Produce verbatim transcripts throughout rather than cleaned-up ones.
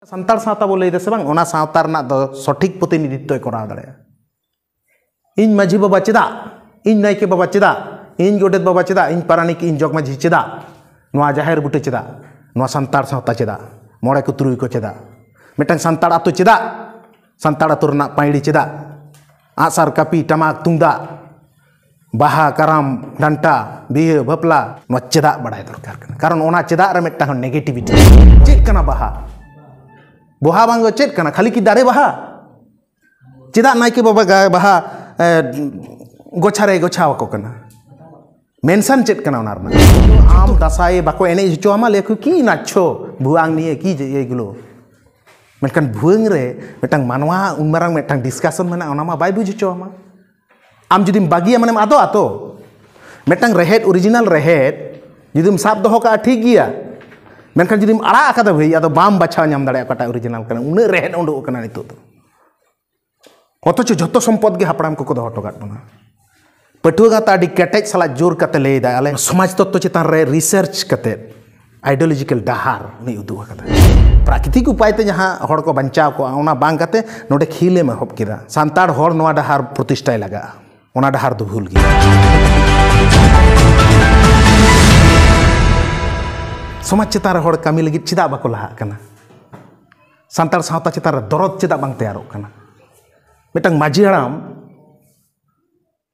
ᱥᱟᱱᱛᱟᱲ ᱥᱟᱶᱛᱟ ᱵᱚ ᱞᱟᱹᱭ ᱫᱟ ᱥᱮ ᱵᱟᱝ, ᱚᱱᱟ ᱥᱟᱶᱛᱟ ᱨᱮᱱᱟᱜ ᱫᱚ ᱥᱚᱴᱷᱤᱠ ᱯᱨᱚᱛᱤᱱᱤᱫᱷᱤᱛᱛᱚᱭ ᱠᱚᱨᱟᱣ ᱫᱟᱲᱮᱭᱟᱜᱼᱟ᱾ ᱤᱧ ᱢᱟᱹᱡᱷᱤ ᱵᱟᱵᱟ ᱪᱮᱫᱟᱜ, ᱤᱧ ᱱᱟᱭᱠᱮ ᱵᱟᱵᱟ ᱪᱮᱫᱟᱜ, ᱤᱧ ᱜᱚᱰᱮᱛ ᱵᱟᱵᱟ ᱪᱮᱫᱟᱜ, ᱤᱧ ᱯᱟᱨᱟᱱᱤᱠ, ᱤᱧ ᱡᱚᱜᱽ ᱢᱟᱹᱡᱷᱤ ᱪᱮᱫᱟᱜ, ᱱᱚᱣᱟ ᱡᱟᱦᱮᱨ ᱵᱩᱴᱟᱹ ᱪᱮᱫᱟᱜ, ᱱᱚᱣᱟ ᱥᱟᱱᱛᱟᱲ ᱥᱟᱶᱛᱟ ᱪᱮᱫᱟᱜ, ᱢᱚᱬᱮ ᱠᱚ ᱛᱩᱨᱩᱭ ᱠᱚ ᱪᱮᱫᱟᱜ, ᱢᱤᱫᱴᱟᱝ ᱥᱟᱱᱛᱟᱲ ᱟᱛᱳ ᱪᱮᱫᱟᱜ, ᱥᱟᱱᱛᱟᱲ ᱟᱛᱳ ᱨᱮᱱᱟᱜ ᱯᱟᱹᱭᱲᱤ ᱪᱮᱫᱟᱜ, ᱟᱜᱼᱥᱟᱨ, ᱠᱟᱹᱯᱤ, ᱴᱟᱢᱟᱠ, ᱛᱩᱢᱫᱟᱜ, ᱵᱟᱦᱟ, ᱠᱟᱨᱟᱢ, ᱰᱟᱱᱴᱟ, ᱵᱤᱦᱟᱹ, ᱵᱟᱯᱞᱟ, ᱱᱚᱣᱟ ᱪᱮᱫᱟᱜ ᱵᱟᱲᱟᱭ ᱫᱚᱨᱠᱟᱨ ᱠᱟᱱᱟ᱾ ᱠᱟᱨᱚᱱ ᱚᱱᱟ ᱪᱮᱫᱟᱜ ᱨᱮ ᱢᱤᱫᱴᱟᱝ negativity᱾ ᱪᱮᱫ ᱠᱟᱱᱟ ᱵᱟᱦᱟ? ᱵᱟᱦᱟ ᱵᱟᱝ ᱫᱚ ᱪᱮᱫ ᱠᱟᱱᱟ? ᱠᱷᱟᱹᱞᱤ ᱠᱤ ᱫᱟᱨᱮ ᱵᱟᱦᱟ? ᱪᱮᱫᱟᱜ ᱱᱟᱭᱠᱮ ᱵᱟᱵᱟ ᱜᱟ-, ᱵᱟᱦᱟ, ᱮ, ᱜᱚᱪᱷᱟ ᱨᱮ ᱜᱚᱪᱷᱟᱣ ᱟᱠᱚ ᱠᱟᱱᱟ? ᱢᱮᱱᱥᱟᱱ ᱪᱮᱫ ᱠᱟᱱᱟ ᱚᱱᱟ ᱨᱮᱱᱟᱜ? ᱟᱢ ᱫᱟᱸᱥᱟᱭ ᱵᱟᱠᱚ ᱮᱱᱮᱡ ᱦᱚᱪᱚ ᱟᱢᱟ, ᱞᱟᱹᱭ ᱟᱠᱚ, "ᱠᱤ ᱱᱟᱪᱪᱷᱚ, ᱵᱷᱩᱣᱟᱝ ᱱᱤᱭᱮ ᱠᱤ ᱡᱮ ᱮᱭᱜᱩᱞᱳ?" ᱢᱮᱱᱠᱷᱟᱱ ᱵᱷᱩᱣᱟᱹᱝ ᱨᱮ ᱢᱤᱫᱴᱟᱝ ᱢᱟᱱᱣᱟ ᱩᱱ ᱢᱟᱨᱟᱝ ᱢᱤᱫᱴᱟᱝ discussion ᱢᱮᱱᱟᱜᱼᱟ, ᱚᱱᱟ ᱢᱟ ᱵᱟᱭ ᱵᱩᱡᱽ ᱦᱚᱪᱚ ᱟᱢᱟ᱾ ᱟᱢ ᱡᱩᱫᱤᱢ ᱵᱟᱹᱜᱤᱭᱟ, ᱢᱟᱱᱮᱢ ᱟᱫᱚᱜᱼᱟ ᱛᱚ᱾ ᱢᱤᱫᱴᱟᱝ ᱨᱮᱦᱮᱫ, original ᱨᱮᱦᱮᱫ ᱡᱩᱫᱤᱢ ᱥᱟᱵ ᱫᱚᱦᱚ ᱠᱟᱜᱼᱟ, ᱴᱷᱤᱠ ᱜᱮᱭᱟ, ᱢᱮᱱᱠᱷᱟᱱ ᱡᱩᱫᱤᱢ ᱟᱲᱟᱜ ᱟᱠᱟᱫᱟ ᱵᱷᱟᱹᱭ, ᱟᱫᱚ ᱵᱟᱢ ᱵᱟᱪᱷᱟᱣ ᱧᱟᱢ ᱫᱟᱲᱮᱭᱟᱜᱼᱟ ᱚᱠᱟᱴᱟᱜ original ᱠᱟᱱᱟ᱾ ᱩᱱᱟᱹᱜ ᱨᱮᱦᱮᱫ ᱩᱰᱩᱠ ᱟᱠᱟᱱᱟ ᱱᱤᱛᱚᱜ ᱫᱚ᱾ ᱚᱛᱷᱚᱪᱚ ᱡᱷᱚᱛᱚ ᱥᱚᱢᱯᱚᱫ ᱜᱮ ᱦᱟᱯᱲᱟᱢ ᱠᱚᱠᱚ ᱫᱚᱦᱚ ᱦᱚᱴᱚ ᱠᱟᱜ ᱵᱚᱱᱟ᱾ ᱯᱟᱹᱴᱷᱩᱣᱟᱹ ᱜᱟᱶᱛᱟ ᱟᱹᱰᱤ ᱠᱮᱴᱮᱡ ᱥᱟᱞᱟᱜ ᱡᱳᱨ ᱠᱟᱛᱮ ᱞᱟᱹᱭ ᱮᱫᱟᱭ, ᱟᱞᱮ ᱥᱚᱢᱟᱡᱽ ᱛᱚᱛᱛᱚ ᱪᱮᱛᱟᱱ ᱨᱮ research ᱠᱟᱛᱮ ideological ᱰᱟᱦᱟᱨ ᱩᱱᱤ ᱩᱫᱩᱜ ᱟᱠᱟᱫᱟ᱾ ᱯᱨᱟᱠᱨᱤᱛᱤᱠ ᱩᱯᱟᱭ ᱛᱮ ᱡᱟᱦᱟᱸ ᱦᱚᱲ ᱠᱚ ᱵᱟᱧᱪᱟᱣ ᱠᱚᱜᱼᱟ, ᱚᱱᱟ ᱵᱟᱝ ᱠᱟᱛᱮ ᱱᱚᱰᱮ ᱠᱷᱤᱞᱮᱢ ᱮᱦᱚᱵ ᱠᱮᱫᱟ᱾ ᱥᱟᱱᱛᱟᱲ ᱦᱚᱲ ᱱᱚᱣᱟ ᱰᱟᱦᱟᱨ ᱯᱨᱚᱛᱤᱥᱴᱷᱟᱭ ᱞᱟᱜᱟᱜᱼᱟ, ᱚᱱᱟ ᱰᱟᱦᱟᱨ ᱫᱚ ᱵᱷᱩᱞ ᱜᱮᱭᱟ᱾ ᱥᱚᱢᱟᱡᱽ ᱪᱮᱛᱟᱱ ᱨᱮ ᱦᱚᱲ ᱠᱟᱹᱢᱤ ᱞᱟᱹᱜᱤᱫ ᱪᱮᱫᱟᱜ ᱵᱟᱠᱚ ᱞᱟᱦᱟᱜ ᱠᱟᱱᱟ? ᱥᱟᱱᱛᱟᱲ ᱥᱟᱶᱛᱟ ᱪᱮᱛᱟᱱ ᱨᱮ ᱫᱚᱨᱚᱫ ᱪᱮᱫᱟᱜ ᱵᱟᱝ ᱛᱮᱭᱟᱨᱚᱜ ᱠᱟᱱᱟ? ᱢᱤᱫᱴᱟᱝ ᱢᱟᱹᱡᱷᱤ ᱦᱟᱲᱟᱢ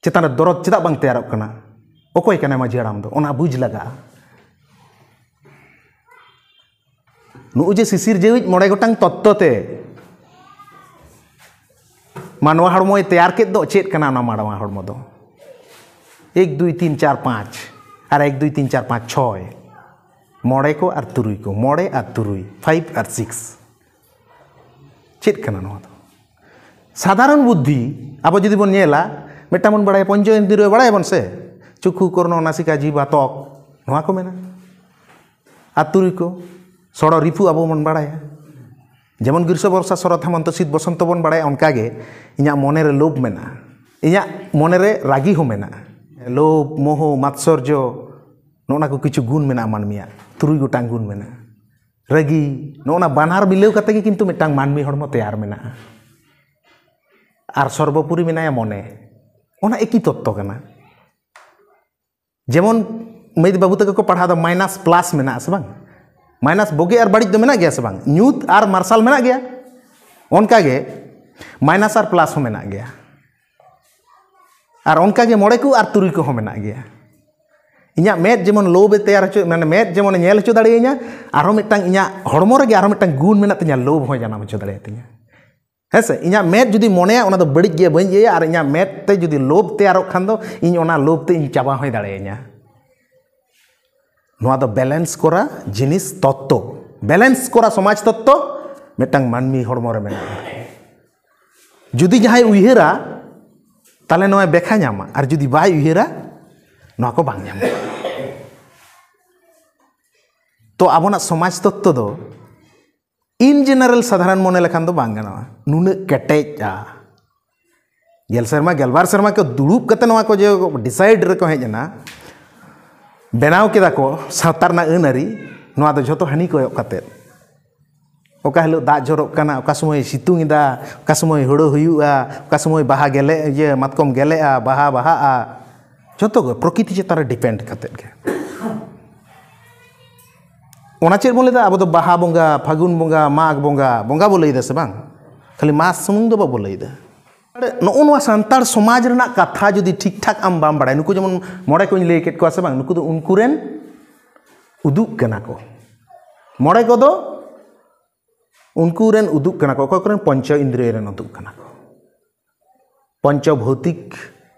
ᱪᱮᱛᱟᱱ ᱨᱮ ᱫᱚᱨᱚᱫ ᱪᱮᱫᱟᱜ ᱵᱟᱝ ᱛᱮᱭᱟᱨᱚᱜ ᱠᱟᱱᱟ? ᱚᱠᱚᱭ ᱠᱟᱱᱟᱭ ᱢᱟᱹᱡᱷᱤ ᱦᱟᱲᱟᱢ ᱫᱚ? ᱚᱱᱟ ᱵᱩᱡᱽ ᱞᱟᱜᱟᱜᱼᱟ᱾ ᱱᱩᱜᱼᱩ ᱡᱮ ᱥᱤᱥᱤᱨ ᱡᱟᱹᱣᱤᱡ ᱢᱚᱬᱮ ᱜᱚᱴᱟᱝ ᱛᱚᱛᱛᱚ ᱛᱮ ᱢᱟᱱᱣᱟ ᱦᱚᱲᱢᱚᱭ ᱛᱮᱭᱟᱨ ᱠᱮᱫ ᱫᱚ, ᱪᱮᱫ ᱠᱟᱱᱟ ᱚᱱᱟ ᱢᱟᱱᱣᱟ ᱦᱚᱲᱢᱚ ᱫᱚ? ᱮᱠ, ᱫᱩᱭ, ᱛᱤᱱ, ᱪᱟᱨ, ᱯᱟᱸᱪ, ᱟᱨ ᱮᱠ, ᱫᱩᱭ, ᱛᱤᱱ, ᱪᱟᱨ, ᱯᱟᱸᱪ, ᱪᱷᱚᱭ, ᱢᱚᱬᱮ ᱠᱚ ᱟᱨ ᱛᱩᱨᱩᱭ ᱠᱚ, ᱢᱚᱬᱮ ᱟᱨ ᱛᱩᱨᱩᱭ, five ᱟᱨ six᱾ ᱪᱮᱫ ᱠᱟᱱᱟ ᱱᱚᱣᱟ ᱫᱚ? ᱥᱟᱫᱷᱟᱨᱚᱱ ᱵᱩᱫᱽᱫᱷᱤ, ᱟᱵᱚ ᱡᱩᱫᱤ ᱵᱚᱱ ᱧᱮᱞᱟ, ᱢᱤᱫᱴᱟᱝ ᱵᱚᱱ ᱵᱟᱲᱟᱭᱟ, ᱯᱚᱧᱪᱚ ᱤᱱᱫᱨᱤᱭᱚ ᱵᱟᱲᱟᱭᱟᱵᱚᱱ ᱥᱮ, ᱪᱩᱠᱷᱩ, ᱠᱚᱨᱱᱚ, ᱱᱟᱥᱤᱠᱟ, ᱡᱤᱵᱷᱟ, ᱛᱚᱠ, ᱱᱚᱣᱟ ᱠᱚ ᱢᱮᱱᱟ᱾ ᱟᱨ ᱛᱩᱨᱩᱭ ᱠᱚ, ᱥᱚᱲᱚ ᱨᱤᱯᱩ ᱟᱵᱚ ᱵᱚᱱ ᱵᱟᱲᱟᱭᱟ᱾ ᱡᱮᱢᱚᱱ ᱜᱨᱤᱥᱚ, ᱵᱚᱨᱥᱟ, ᱥᱚᱨᱚᱛ, ᱦᱮᱢᱚᱱᱛᱚ, ᱥᱤᱛ, ᱵᱚᱥᱚᱱᱛᱚ ᱵᱚᱱ ᱵᱟᱲᱟᱭᱟ, ᱚᱱᱠᱟᱜᱮ ᱤᱧᱟᱹᱜ ᱢᱚᱱᱮᱨᱮ ᱞᱳᱵᱷ ᱢᱮᱱᱟᱜᱼᱟ, ᱤᱧᱟᱹᱜ ᱢᱚᱱᱮᱨᱮ ᱨᱟᱹᱜᱤ ᱦᱚᱸ ᱢᱮᱱᱟᱜᱼᱟ᱾ ᱞᱳᱵᱷ, ᱢᱳᱦᱚ, ᱢᱟᱛᱥᱚᱨᱡᱚ, ᱱᱚᱜᱼᱚ ᱱᱟ ᱠᱚ ᱠᱤᱪᱷᱩ ᱜᱩᱱ ᱢᱮᱱᱟᱜᱼᱟ ᱢᱟᱹᱱᱢᱤᱭᱟᱜ, ᱛᱩᱨᱩᱭ ᱜᱚᱴᱟᱝ ᱜᱩᱱ ᱢᱮᱱᱟᱜᱼᱟ᱾ ᱨᱟᱹᱜᱤ, ᱱᱚᱜᱼᱚ ᱱᱟ ᱵᱟᱱᱟᱨ ᱢᱤᱞᱟᱹᱣ ᱠᱟᱛᱮ ᱜᱮ ᱠᱤᱱᱛᱩ ᱢᱤᱫᱴᱟᱝ ᱢᱟᱹᱱᱢᱤ ᱦᱚᱲᱢᱚ ᱛᱮᱭᱟᱨ ᱢᱮᱱᱟᱜᱼᱟ᱾ ᱟᱨ ᱥᱚᱨᱵᱚᱯᱚᱨᱤ ᱢᱮᱱᱟᱭᱟ ᱢᱚᱱᱮ, ᱚᱱᱟ ᱮᱠᱤ ᱛᱚᱛᱛᱚ ᱠᱟᱱᱟ᱾ ᱡᱮᱢᱚᱱ ᱢᱟᱹᱭ ᱵᱟᱹᱵᱩ ᱛᱟᱠᱚ ᱠᱚ ᱯᱟᱲᱦᱟᱣ ᱫᱟ, ᱢᱟᱭᱱᱟᱥ ᱯᱞᱟᱥ ᱢᱮᱱᱟᱜᱼᱟ ᱥᱮ ᱵᱟᱝ? ᱢᱟᱭᱱᱟᱥ ᱵᱩᱜᱤ ᱟᱨ ᱵᱟᱹᱲᱤᱡ ᱫᱚ ᱢᱮᱱᱟᱜ ᱜᱮᱭᱟ ᱥᱮ ᱵᱟᱝ? ᱧᱩᱛ ᱟᱨ ᱢᱟᱨᱥᱟᱞ ᱢᱮᱱᱟᱜ ᱜᱮᱭᱟ᱾ ᱚᱱᱠᱟᱜᱮ ᱢᱟᱭᱱᱟᱥ ᱟᱨ ᱯᱞᱟᱥ ᱦᱚᱸ ᱢᱮᱱᱟᱜ ᱜᱮᱭᱟ᱾ ᱟᱨ ᱚᱱᱠᱟᱜᱮ ᱢᱚᱬᱮ ᱠᱚ ᱟᱨ ᱛᱩᱨᱩᱭ ᱠᱚᱦᱚᱸ ᱢᱮᱱᱟᱜ ᱜᱮᱭᱟ᱾ ᱤᱧᱟᱹᱜ ᱢᱮᱫ ᱡᱮᱢᱚᱱ ᱞᱳᱵᱷ ᱮ ᱛᱮᱭᱟᱨ ᱦᱚᱪᱚ, ᱢᱟᱱᱮ ᱢᱮᱫ ᱡᱮᱢᱚᱱ ᱧᱮᱞ ᱦᱚᱪᱚ ᱫᱟᱲᱮᱭᱟᱹᱧᱟ, ᱟᱨᱦᱚᱸ ᱢᱤᱫᱴᱟᱝ ᱤᱧᱟᱹᱜ ᱦᱚᱲᱢᱚ ᱨᱮᱜᱮ ᱟᱨᱦᱚᱸ ᱢᱤᱫᱴᱟᱝ ᱜᱩᱱ ᱢᱮᱱᱟᱜ ᱛᱤᱧᱟᱹ, ᱞᱳᱵᱷ ᱦᱚᱸᱭ ᱡᱟᱱᱟᱢ ᱦᱚᱪᱚ ᱫᱟᱲᱮᱭᱟᱛᱤᱧᱟ᱾ ᱦᱮᱸ ᱥᱮ? ᱤᱧᱟᱹᱜ ᱢᱮᱫ ᱡᱩᱫᱤ ᱢᱚᱱᱮᱭᱟ ᱚᱱᱟ ᱫᱚ ᱵᱟᱹᱲᱤᱡ ᱜᱮᱭᱟ, ᱵᱟᱹᱧ ᱤᱭᱟᱹᱭᱟ, ᱟᱨ ᱤᱧᱟᱹᱜ ᱢᱮᱫ ᱛᱮ ᱡᱩᱫᱤ ᱞᱳᱵᱷ ᱛᱮᱭᱟᱨᱚᱜ ᱠᱷᱟᱱ ᱫᱚ ᱤᱧ ᱚᱱᱟ ᱞᱳᱵᱷ ᱛᱮ ᱤᱧ ᱪᱟᱵᱟ ᱦᱚᱸᱭ ᱫᱟᱲᱮᱭᱟᱹᱧᱟ᱾ ᱱᱚᱣᱟ ᱫᱚ ᱵᱮᱞᱮᱱᱥ ᱠᱚᱨᱟ ᱡᱤᱱᱤᱥ ᱛᱚᱛᱛᱚ, ᱵᱮᱞᱮᱱᱥ ᱠᱚᱨᱟ ᱥᱚᱢᱟᱡᱽ ᱛᱚᱛᱛᱚ ᱢᱤᱫᱴᱟᱝ ᱢᱟᱹᱱᱢᱤ ᱦᱚᱲᱢᱚ ᱨᱮ ᱢᱮᱱᱟᱜᱼᱟ᱾ ᱡᱩᱫᱤ ᱡᱟᱦᱟᱸᱭ ᱩᱭᱦᱟᱹᱨᱟ, ᱛᱟᱦᱚᱞᱮ ᱱᱚᱣᱟ ᱵᱮᱠᱷᱟ ᱧᱟᱢᱟ, ᱟᱨ ᱡᱩᱫᱤ ᱵᱟᱭ ᱩᱭᱦᱟᱹᱨᱟ, ᱱᱚᱣᱟ ᱠᱚ ᱵᱟᱝ ᱧᱟᱢᱚᱜᱼᱟ᱾ ᱛᱚ ᱟᱵᱚᱱᱟᱜ ᱥᱚᱢᱟᱡᱽ ᱛᱚᱛᱛᱚ ᱫᱚ in general ᱥᱟᱫᱷᱟᱨᱚᱱ ᱢᱚᱱᱮ ᱞᱮᱠᱷᱟᱱ ᱫᱚ ᱵᱟᱝ ᱜᱟᱱᱚᱜᱼᱟ, ᱱᱩᱱᱟᱹᱜ ᱠᱮᱴᱮᱡᱼᱟ᱾ ᱜᱮᱞ ᱥᱮᱨᱢᱟ, ᱜᱮᱞᱵᱟᱨ ᱥᱮᱨᱢᱟ ᱠᱚ ᱫᱩᱲᱩᱵ ᱠᱟᱛᱮ ᱱᱚᱣᱟ ᱠᱚ ᱡᱮ ᱰᱤᱥᱟᱭᱤᱰ ᱨᱮᱠᱚ ᱦᱮᱡ ᱮᱱᱟ, ᱵᱮᱱᱟᱣ ᱠᱮᱫᱟ ᱠᱚ ᱥᱟᱶᱛᱟ ᱨᱮᱱᱟᱜ ᱟᱹᱱ ᱟᱹᱨᱤ, ᱱᱚᱣᱟ ᱫᱚ ᱡᱷᱚᱛᱚ ᱦᱟᱹᱱᱤ ᱠᱚᱭᱚᱜ ᱠᱟᱛᱮ᱾ ᱚᱠᱟ ᱦᱤᱞᱳᱜ ᱫᱟᱜ ᱡᱚᱨᱚᱜ ᱠᱟᱱᱟ, ᱚᱠᱟ ᱥᱚᱢᱚᱭ ᱥᱤᱛᱩᱝ ᱮᱫᱟ, ᱚᱠᱟ ᱥᱚᱢᱚᱭ ᱦᱳᱲᱳ ᱦᱩᱭᱩᱜᱼᱟ, ᱚᱠᱟ ᱥᱚᱢᱚᱭ ᱵᱟᱦᱟ ᱜᱮᱞᱮ, ᱤᱭᱟᱹ, ᱢᱟᱛᱠᱚᱢ ᱜᱮᱞᱮᱜᱼᱟ, ᱵᱟᱦᱟ ᱵᱟᱦᱟᱜᱼᱟ, ᱡᱷᱚᱛᱚ ᱜᱮ ᱯᱨᱚᱠᱤᱛᱤ ᱪᱮᱛᱟᱱ ᱨᱮ ᱰᱤᱯᱮᱱᱰ ᱠᱟᱛᱮᱫ ᱜᱮ᱾ ᱚᱱᱟ ᱪᱮᱫ ᱵᱚᱱ ᱞᱟᱹᱭᱫᱟ? ᱟᱵᱚ ᱫᱚ ᱵᱟᱦᱟ ᱵᱚᱸᱜᱟ, ᱯᱷᱟᱹᱜᱩᱱ ᱵᱚᱸᱜᱟ, ᱢᱟᱜᱽ ᱵᱚᱸᱜᱟ, ᱵᱚᱸᱜᱟ ᱵᱚ ᱞᱟᱹᱭᱫᱟ ᱥᱮ ᱵᱟᱝ? ᱠᱷᱟᱹᱞᱤ ᱢᱟᱥ ᱥᱩᱢᱩᱝ ᱫᱚ ᱵᱟᱵᱚ ᱞᱟᱹᱭᱫᱟ᱾ ᱱᱚᱜᱼᱚ ᱱᱚᱣᱟ ᱥᱟᱱᱛᱟᱲ ᱥᱚᱢᱟᱡᱽ ᱨᱮᱱᱟᱜ ᱠᱟᱛᱷᱟ ᱡᱩᱫᱤ ᱴᱷᱤᱠ ᱴᱷᱟᱠ ᱟᱢ ᱵᱟᱢ ᱵᱟᱲᱟᱭᱟ, ᱱᱩᱠᱩ ᱡᱮᱢᱚᱱ ᱢᱚᱬᱮ ᱠᱚᱧ ᱞᱟᱹᱭ ᱠᱮᱫ ᱠᱚᱣᱟ ᱥᱮ ᱵᱟᱝ, ᱱᱩᱠᱩ ᱫᱚ ᱩᱱᱠᱩ ᱨᱮᱱ ᱩᱫᱩᱜ ᱠᱟᱱᱟ ᱠᱚ᱾ ᱢᱚᱬᱮ ᱠᱚᱫᱚ ᱩᱱᱠᱩ ᱨᱮᱱ ᱩᱫᱩᱜ ᱠᱟᱱᱟ ᱠᱚ, ᱚᱠᱚᱭ ᱠᱚᱨᱮᱱ ᱯᱚᱧᱪᱚ ᱤᱱᱫᱨᱤᱭᱚ ᱨᱮᱱ ᱩᱫᱩᱜ ᱠᱟᱱᱟ ᱠᱚ᱾ ᱯᱚᱧᱪᱚ ᱵᱷᱳᱣᱛᱤᱠ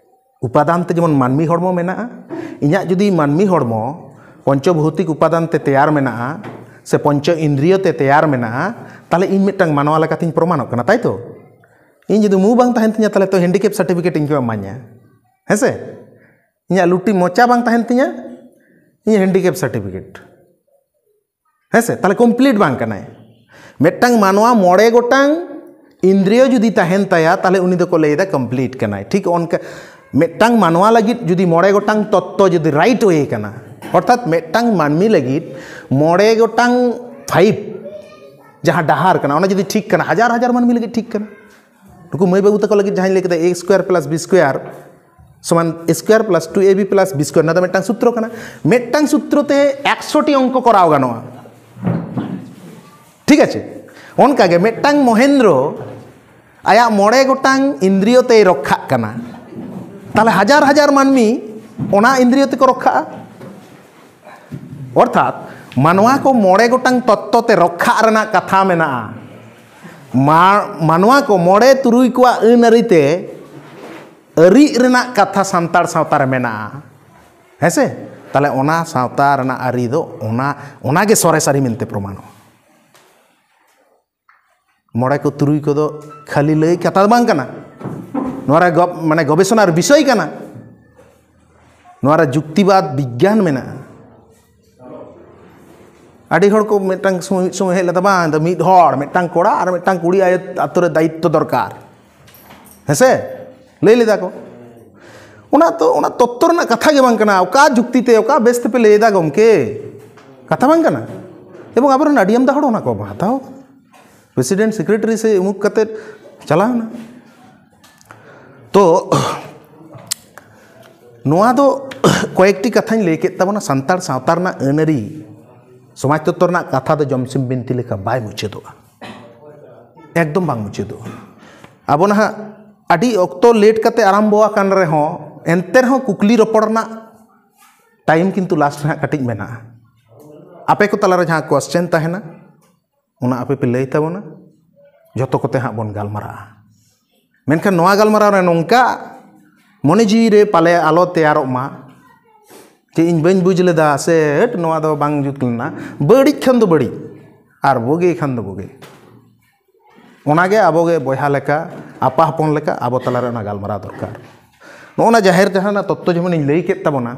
ᱩᱯᱟᱫᱟᱱ ᱛᱮ ᱡᱮᱢᱚᱱ ᱢᱟᱹᱱᱢᱤ ᱦᱚᱲᱢᱚ ᱢᱮᱱᱟᱜᱼᱟ, ᱤᱧᱟᱹᱜ ᱡᱩᱫᱤ ᱢᱟᱹᱱᱢᱤ ᱦᱚᱲᱢᱚ ᱯᱚᱧᱪᱚ ᱵᱷᱳᱣᱛᱤᱠ ᱩᱯᱟᱫᱟᱱ ᱛᱮ ᱛᱮᱭᱟᱨ ᱢᱮᱱᱟᱜᱼᱟ, ᱥᱮ ᱯᱚᱧᱪᱚ ᱤᱱᱫᱨᱤᱭᱚ ᱛᱮ ᱛᱮᱭᱟᱨ ᱢᱮᱱᱟᱜᱼᱟ, ᱛᱟᱦᱚᱞᱮ ᱤᱧ ᱢᱤᱫᱴᱟᱝ ᱢᱟᱱᱣᱟ ᱞᱮᱠᱟᱛᱤᱧ ᱯᱨᱚᱢᱟᱱᱚᱜ ᱠᱟᱱᱟ, ᱛᱟᱭ ᱛᱚ? ᱤᱧ ᱡᱩᱫᱤ ᱢᱩ ᱵᱟᱝ ᱛᱟᱦᱮᱱ ᱛᱤᱧᱟ, ᱛᱟᱦᱚᱞᱮ ᱛᱚ ᱦᱮᱱᱰᱤᱠᱮᱯ ᱥᱟᱨᱴᱤᱯᱷᱤᱠᱮᱴ ᱤᱧ ᱠᱚ ᱮᱢᱟᱧᱟ, ᱦᱮᱸ ᱥᱮ? ᱤᱧᱟᱹᱜ ᱞᱩᱴᱤ ᱢᱚᱪᱟ ᱵᱟᱝ ᱛᱟᱦᱮᱱ ᱛᱤᱧᱟ, ᱤᱧᱟᱹᱜ ᱦᱮᱱᱰᱤᱠᱮᱯ ᱥᱟᱨᱴᱤᱯᱷᱤᱠᱮᱴ, ᱦᱮᱸ ᱥᱮ? ᱛᱟᱦᱚᱞᱮ ᱠᱚᱢᱯᱞᱤᱴ ᱵᱟᱝ ᱠᱟᱱᱟᱭ᱾ ᱢᱤᱫᱴᱟᱝ ᱢᱟᱱᱣᱟ ᱢᱚᱬᱮ ᱜᱚᱴᱟᱝ ᱤᱱᱫᱨᱤᱭᱚ ᱡᱩᱫᱤ ᱛᱟᱦᱮᱱ ᱛᱟᱭᱟ, ᱛᱟᱦᱚᱞᱮ ᱩᱱᱤ ᱫᱚᱠᱚ ᱞᱟᱹᱭᱫᱟ ᱠᱚᱢᱯᱞᱤᱴ ᱠᱟᱱᱟᱭ᱾ ᱴᱷᱤᱠ ᱚᱱᱠᱟ ᱢᱤᱫᱴᱟᱝ ᱢᱟᱱᱣᱟ ᱞᱟᱹᱜᱤᱫ ᱡᱩᱫᱤ ᱢᱚᱬᱮ ᱜᱚᱴᱟᱝ ᱛᱚᱛᱛᱚ ᱡᱩᱫᱤ ᱨᱟᱭᱤᱴ ᱳᱭᱮ ᱠᱟᱱᱟ, ᱚᱨᱛᱷᱟᱛ ᱢᱤᱫᱴᱟᱝ ᱢᱟᱹᱱᱢᱤ ᱞᱟᱹᱜᱤᱫ ᱢᱚᱬᱮ ᱜᱚᱴᱟᱝ ᱯᱷᱟᱭᱤᱵᱷ ᱡᱟᱦᱟᱸ ᱰᱟᱦᱟᱨ ᱠᱟᱱᱟ, ᱚᱱᱟ ᱡᱩᱫᱤ ᱴᱷᱤᱠ ᱠᱟᱱᱟ, ᱦᱟᱡᱟᱨ ᱦᱟᱡᱟᱨ ᱢᱟᱹᱱᱢᱤ ᱞᱟᱹᱜᱤᱫ ᱴᱷᱤᱠ ᱠᱟᱱᱟ᱾ ᱱᱩᱠᱩ ᱢᱟᱹᱭ ᱵᱟᱹᱵᱩ ᱛᱟᱠᱚ ᱞᱟᱹᱜᱤᱫ ᱡᱟᱦᱟᱸᱧ ᱞᱟᱹᱭ ᱠᱮᱫᱟ, ᱮ ᱥᱠᱚᱭᱟᱨ ᱯᱞᱟᱥ ᱵᱤ ᱥᱠᱚᱭᱟᱨ ᱥᱚᱢᱟᱱ square plus two A B plus B square, ᱚᱱᱟ ᱫᱚ ᱢᱤᱫᱴᱟᱝ ᱥᱩᱛᱨᱚ ᱠᱟᱱᱟ᱾ ᱢᱤᱫᱴᱟᱝ ᱥᱩᱛᱨᱚ ᱛᱮ ᱮᱠᱥᱚ ᱴᱤ ᱚᱝᱠᱚ ᱠᱚᱨᱟᱣ ᱜᱟᱱᱚᱜᱼᱟ᱾ ᱴᱷᱤᱠ ᱟᱪᱷᱮ? ᱚᱱᱠᱟᱜᱮ ᱢᱤᱫᱴᱟᱝ ᱢᱚᱦᱮᱱᱫᱨᱚ ᱟᱭᱟᱜ ᱢᱚᱬᱮ ᱜᱚᱴᱟᱝ ᱤᱱᱫᱨᱤᱭᱚ ᱛᱮᱭ ᱨᱚᱠᱠᱷᱟᱜ ᱠᱟᱱᱟ, ᱛᱟᱦᱞᱮ ᱦᱟᱡᱟᱨ ᱦᱟᱡᱟᱨ ᱢᱟᱹᱱᱢᱤ ᱚᱱᱟ ᱤᱱᱫᱨᱤᱭᱚ ᱛᱮᱠᱚ ᱨᱚᱠᱠᱷᱟᱜᱼᱟ᱾ ᱚᱨᱛᱷᱟᱛ ᱢᱟᱱᱣᱟ ᱠᱚ ᱢᱚᱬᱮ ᱜᱚᱴᱟᱝ ᱛᱚᱛᱛᱚ ᱛᱮ ᱨᱚᱠᱠᱷᱟᱜ ᱨᱮᱱᱟᱜ ᱠᱟᱛᱷᱟ ᱢᱮᱱᱟᱜᱼᱟ᱾ ᱢᱟ-, ᱢᱟᱱᱣᱟ ᱠᱚ ᱢᱚᱬᱮ ᱛᱩᱨᱩᱭ ᱠᱚᱣᱟᱜ ᱟᱹᱱ ᱟᱹᱨᱤ ᱛᱮ ᱟᱹᱨᱤᱜ ᱨᱮᱱᱟᱜ ᱠᱟᱛᱷᱟ ᱥᱟᱱᱛᱟᱲ ᱥᱟᱶᱛᱟ ᱨᱮ ᱢᱮᱱᱟᱜᱼᱟ᱾ ᱦᱮᱸ ᱥᱮ? ᱛᱟᱦᱞᱮ ᱚᱱᱟ ᱥᱟᱶᱛᱟ ᱨᱮᱱᱟᱜ ᱟᱹᱨᱤ ᱫᱚ ᱚᱱᱟ, ᱚᱱᱟ ᱜᱮ ᱥᱚᱨᱮᱥ ᱟᱹᱨᱤ ᱢᱮᱱᱛᱮ ᱯᱨᱚᱢᱟᱱᱚᱜᱼᱟ᱾ ᱢᱚᱬᱮ ᱠᱚ ᱛᱩᱨᱩᱭ ᱠᱚᱫᱚ ᱠᱷᱟᱹᱞᱤ ᱞᱟᱹᱭ ᱠᱟᱛᱷᱟ ᱫᱚ ᱵᱟᱝ ᱠᱟᱱᱟ᱾ ᱱᱚᱣᱟ ᱨᱮ ᱜᱚᱵ-, ᱢᱟᱱᱮ ᱜᱚᱵᱮᱥᱚᱱᱟ ᱨᱮ ᱵᱤᱥᱚᱭ ᱠᱟᱱᱟ᱾ ᱱᱚᱣᱟ ᱨᱮ ᱡᱩᱠᱛᱤᱵᱟᱫ ᱵᱤᱜᱽᱜᱟᱱ ᱢᱮᱱᱟᱜᱼᱟ᱾ ᱟᱹᱰᱤ ᱦᱚᱲ ᱠᱚ ᱢᱤᱫᱴᱟᱝ ᱥᱚᱢᱚᱭ, ᱢᱤᱫ ᱥᱚᱢᱚᱭ ᱦᱮᱡ ᱞᱮᱱᱟ, ᱵᱟᱝ, ᱫᱚ ᱢᱤᱫ ᱦᱚᱲ, ᱢᱤᱫᱴᱟᱝ ᱠᱚᱲᱟ ᱟᱨ ᱢᱤᱫᱴᱟᱝ ᱠᱩᱲᱤ ᱟᱭᱳ ᱟᱛᱳ ᱨᱮ ᱫᱟᱭᱤᱛᱛᱚ ᱫᱚᱨᱠᱟᱨ᱾ ᱦᱮᱸ ᱥᱮ? ᱞᱟᱹᱭ ᱞᱮᱫᱟ ᱠᱚ᱾ ᱚᱱᱟ ᱛᱚ, ᱚᱱᱟ ᱛᱚᱛᱛᱚ ᱨᱮᱱᱟᱜ ᱠᱟᱛᱷᱟ ᱜᱮ ᱵᱟᱝ ᱠᱟᱱᱟ᱾ ᱚᱠᱟ ᱡᱩᱠᱛᱤ ᱛᱮ, ᱚᱠᱟ ᱵᱮᱥ ᱛᱮᱯᱮ ᱞᱟᱹᱭ ᱮᱫᱟ ᱜᱚᱢᱠᱮ? ᱠᱟᱛᱷᱟ ᱵᱟᱝ ᱠᱟᱱᱟ᱾ ᱮᱵᱚᱝ ᱟᱵᱚᱨᱮᱱ ᱟᱹᱰᱤ ᱟᱢᱫᱟ ᱦᱚᱲ ᱚᱱᱟ ᱠᱚ ᱦᱟᱛᱟᱣ ᱠᱟᱫᱟ᱾ ᱯᱨᱮᱥᱤᱰᱮᱱᱴ, ᱥᱮᱠᱨᱮᱴᱟᱨᱤ ᱥᱮ ᱩᱢᱩᱠ ᱠᱟᱛᱮᱫ ᱪᱟᱞᱟᱣᱱᱟ᱾ ᱛᱚ, ᱱᱚᱣᱟ ᱫᱚ ᱠᱚᱭᱮᱠᱴᱤ ᱠᱟᱛᱷᱟᱧ ᱞᱟᱹᱭ ᱠᱮᱫ ᱛᱟᱵᱚᱱᱟ᱾ ᱥᱟᱱᱛᱟᱲ ᱥᱟᱶᱛᱟ ᱨᱮᱱᱟᱜ ᱟᱹᱱ ᱟᱹᱨᱤ, ᱥᱚᱢᱟᱡᱽ ᱛᱚᱛᱛᱚ ᱨᱮᱱᱟᱜ ᱠᱟᱛᱷᱟ ᱫᱚ ᱡᱚᱢᱥᱤᱢ ᱵᱤᱱᱛᱤ ᱞᱮᱠᱟ ᱵᱟᱭ ᱢᱩᱪᱟᱹᱫᱚᱜᱼᱟ, ᱮᱠᱫᱚᱢ ᱵᱟᱝ ᱢᱩᱪᱟᱹᱫᱚᱜᱼᱟ᱾ ᱟᱵᱚ ᱱᱟᱦᱟᱜ ᱟᱹᱰᱤ ᱚᱠᱛᱚ ᱞᱮᱴ ᱠᱟᱛᱮ ᱟᱨᱟᱢᱵᱚ ᱟᱠᱟᱱ ᱨᱮᱦᱚᱸ, ᱮᱱᱛᱮ ᱨᱮᱦᱚᱸ ᱠᱩᱠᱞᱤ ᱨᱚᱯᱚᱲ ᱨᱮᱱᱟᱜ ᱴᱟᱭᱤᱢ ᱠᱤᱱᱛᱩ ᱞᱟᱥᱴ ᱨᱮ ᱦᱟᱸᱜ ᱠᱟᱹᱴᱤᱡ ᱢᱮᱱᱟᱜᱼᱟ᱾ ᱟᱯᱮ ᱠᱚ ᱛᱟᱞᱟᱨᱮ ᱡᱟᱦᱟᱸ ᱠᱚᱥᱪᱮᱱ ᱛᱟᱦᱮᱱᱟ, ᱚᱱᱟ ᱟᱯᱮ ᱯᱮ ᱞᱟᱹᱭ ᱛᱟᱵᱚᱱᱟ, ᱡᱚᱛᱚ ᱠᱚᱛᱮ ᱦᱟᱸᱜ ᱵᱚᱱ ᱜᱟᱞᱢᱟᱨᱟᱜᱼᱟ᱾ ᱢᱮᱱᱠᱷᱟᱱ ᱱᱚᱣᱟ ᱜᱟᱞᱢᱟᱨᱟᱣ ᱨᱮ ᱱᱚᱝᱠᱟ ᱢᱚᱱᱮ ᱡᱤᱣᱤ ᱨᱮ ᱯᱟᱞᱮ ᱟᱞᱚ ᱛᱮᱭᱟᱨᱚᱜ ᱢᱟ ᱡᱮ ᱤᱧ ᱵᱟᱹᱧ ᱵᱩᱡᱽ ᱞᱮᱫᱟ ᱥᱮ ᱦᱟᱹᱴ, ᱱᱚᱣᱟ ᱫᱚ ᱵᱟᱝ ᱡᱩᱛ ᱞᱮᱱᱟ᱾ ᱵᱟᱹᱲᱤᱡ ᱠᱷᱟᱱ ᱫᱚ ᱵᱟᱹᱲᱤᱡ, ᱟᱨ ᱵᱩᱜᱤ ᱠᱷᱟᱱ ᱫᱚ ᱵᱩᱜᱤ᱾ ᱚᱱᱟᱜᱮ ᱟᱵᱚᱜᱮ ᱵᱚᱭᱦᱟ ᱞᱮᱠᱟ, ᱟᱯᱟ ᱦᱚᱯᱚᱱ ᱞᱮᱠᱟ ᱟᱵᱚ ᱛᱟᱞᱟᱨᱮ ᱚᱱᱟ ᱜᱟᱞᱢᱟᱨᱟᱣ ᱫᱚᱨᱠᱟᱨ᱾ ᱱᱚᱜᱼᱚ ᱱᱟ ᱡᱟᱦᱮᱨ ᱡᱟᱦᱟᱱᱟᱜ ᱛᱚᱛᱛᱚ ᱡᱮᱢᱚᱱ ᱤᱧ ᱞᱟᱹᱭ ᱠᱮᱫ ᱛᱟᱵᱚᱱᱟ,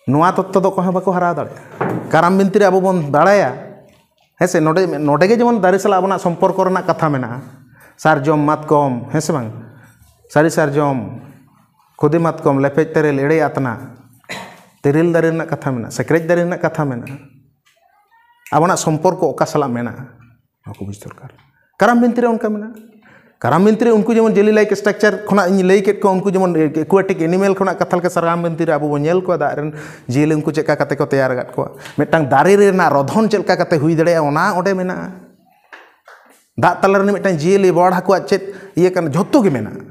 ᱱᱚᱣᱟ ᱛᱚᱛᱛᱚ ᱫᱚ ᱚᱠᱚᱭ ᱦᱚᱸ ᱵᱟᱠᱚ ᱦᱟᱨᱟᱣ ᱫᱟᱲᱮᱭᱟᱜᱼᱟ᱾ ᱠᱟᱨᱟᱢ ᱵᱤᱱᱛᱤ ᱨᱮ ᱟᱵᱚ ᱵᱚᱱ ᱵᱟᱲᱟᱭᱟ, ᱦᱮᱸ ᱥᱮ, ᱱᱚᱰᱮ, ᱱᱚᱰᱮ ᱜᱮ ᱡᱮᱢᱚᱱ ᱫᱟᱨᱮ ᱥᱟᱞᱟᱜ ᱟᱵᱚᱱᱟᱜ ᱥᱚᱢᱯᱚᱨᱠᱚ ᱨᱮᱱᱟᱜ ᱠᱟᱛᱷᱟ ᱢᱮᱱᱟᱜᱼᱟ᱾ ᱥᱟᱨᱡᱚᱢ, ᱢᱟᱛᱠᱚᱢ, ᱦᱮᱸ ᱥᱮ ᱵᱟᱝ? ᱥᱟᱹᱨᱤ ᱥᱟᱨᱡᱚᱢ, ᱠᱷᱩᱫᱤ ᱢᱟᱛᱠᱚᱢ, ᱞᱮᱯᱮᱡ ᱛᱮᱨᱮᱞ, ᱮᱲᱮ ᱟᱛᱱᱟ, ᱛᱮᱨᱮᱞ ᱫᱟᱨᱮ ᱨᱮᱱᱟᱜ ᱠᱟᱛᱷᱟ ᱢᱮᱱᱟᱜᱼᱟ, ᱥᱮᱠᱨᱮᱡ ᱫᱟᱨᱮ ᱨᱮᱱᱟᱜ ᱠᱟᱛᱷᱟ ᱢᱮᱱᱟᱜᱼᱟ᱾ ᱟᱵᱚᱱᱟᱜ ᱥᱚᱢᱯᱚᱨᱠᱚ ᱚᱠᱟ ᱥᱟᱞᱟᱜ ᱢᱮᱱᱟᱜᱼᱟ, ᱱᱚᱣᱟ ᱠᱚ ᱵᱩᱡᱽ ᱫᱚᱨᱠᱟᱨ᱾ ᱠᱟᱨᱟᱢ ᱵᱤᱱᱛᱤ ᱨᱮ ᱚᱱᱠᱟ ᱢᱮᱱᱟᱜᱼᱟ᱾ ᱠᱟᱨᱟᱢ ᱵᱤᱱᱛᱤ ᱨᱮ ᱩᱱᱠᱩ ᱡᱮᱢᱚᱱ jelly like structure ᱠᱷᱚᱱᱟᱜ ᱤᱧ ᱞᱟᱹᱭ ᱠᱮᱫ ᱠᱚᱣᱟ, ᱩᱱᱠᱩ ᱡᱮᱢᱚᱱ aquatic animal ᱠᱷᱚᱱᱟᱜ ᱠᱟᱛᱷᱟ ᱞᱮᱠᱟ ᱠᱟᱨᱟᱢ ᱵᱤᱱᱛᱤ ᱨᱮ ᱟᱵᱚ ᱵᱚᱱ ᱧᱮᱞ ᱠᱚᱣᱟ, ᱫᱟᱜ ᱨᱮᱱ ᱡᱤᱭᱟᱹᱞᱤ ᱩᱱᱠᱩ ᱪᱮᱫ ᱞᱮᱠᱟ ᱠᱟᱛᱮ ᱠᱚ ᱛᱮᱭᱟᱨ ᱟᱠᱟᱫ ᱠᱚᱣᱟ, ᱢᱤᱫᱴᱟᱝ ᱫᱟᱨᱮ ᱨᱮᱱᱟᱜ ᱨᱚᱫᱷᱚᱱ ᱪᱮᱫ ᱞᱮᱠᱟ ᱠᱟᱛᱮ ᱦᱩᱭ ᱫᱟᱲᱮᱭᱟᱜᱼᱟ, ᱚᱱᱟ ᱚᱸᱰᱮ ᱢᱮᱱᱟᱜᱼᱟ᱾ ᱫᱟᱜ ᱛᱟᱞᱟ ᱨᱮᱱ ᱢᱤᱫᱴᱟᱝ ᱡᱤᱭᱟᱹᱞᱤ, ᱵᱚᱣᱟᱲ ᱦᱟᱹᱠᱩᱣᱟᱜ ᱪᱮᱫ ᱤᱭᱟᱹ ᱠᱟᱱᱟ, ᱡᱷᱚᱛᱚ ᱜᱮ ᱢᱮᱱᱟᱜᱼᱟ᱾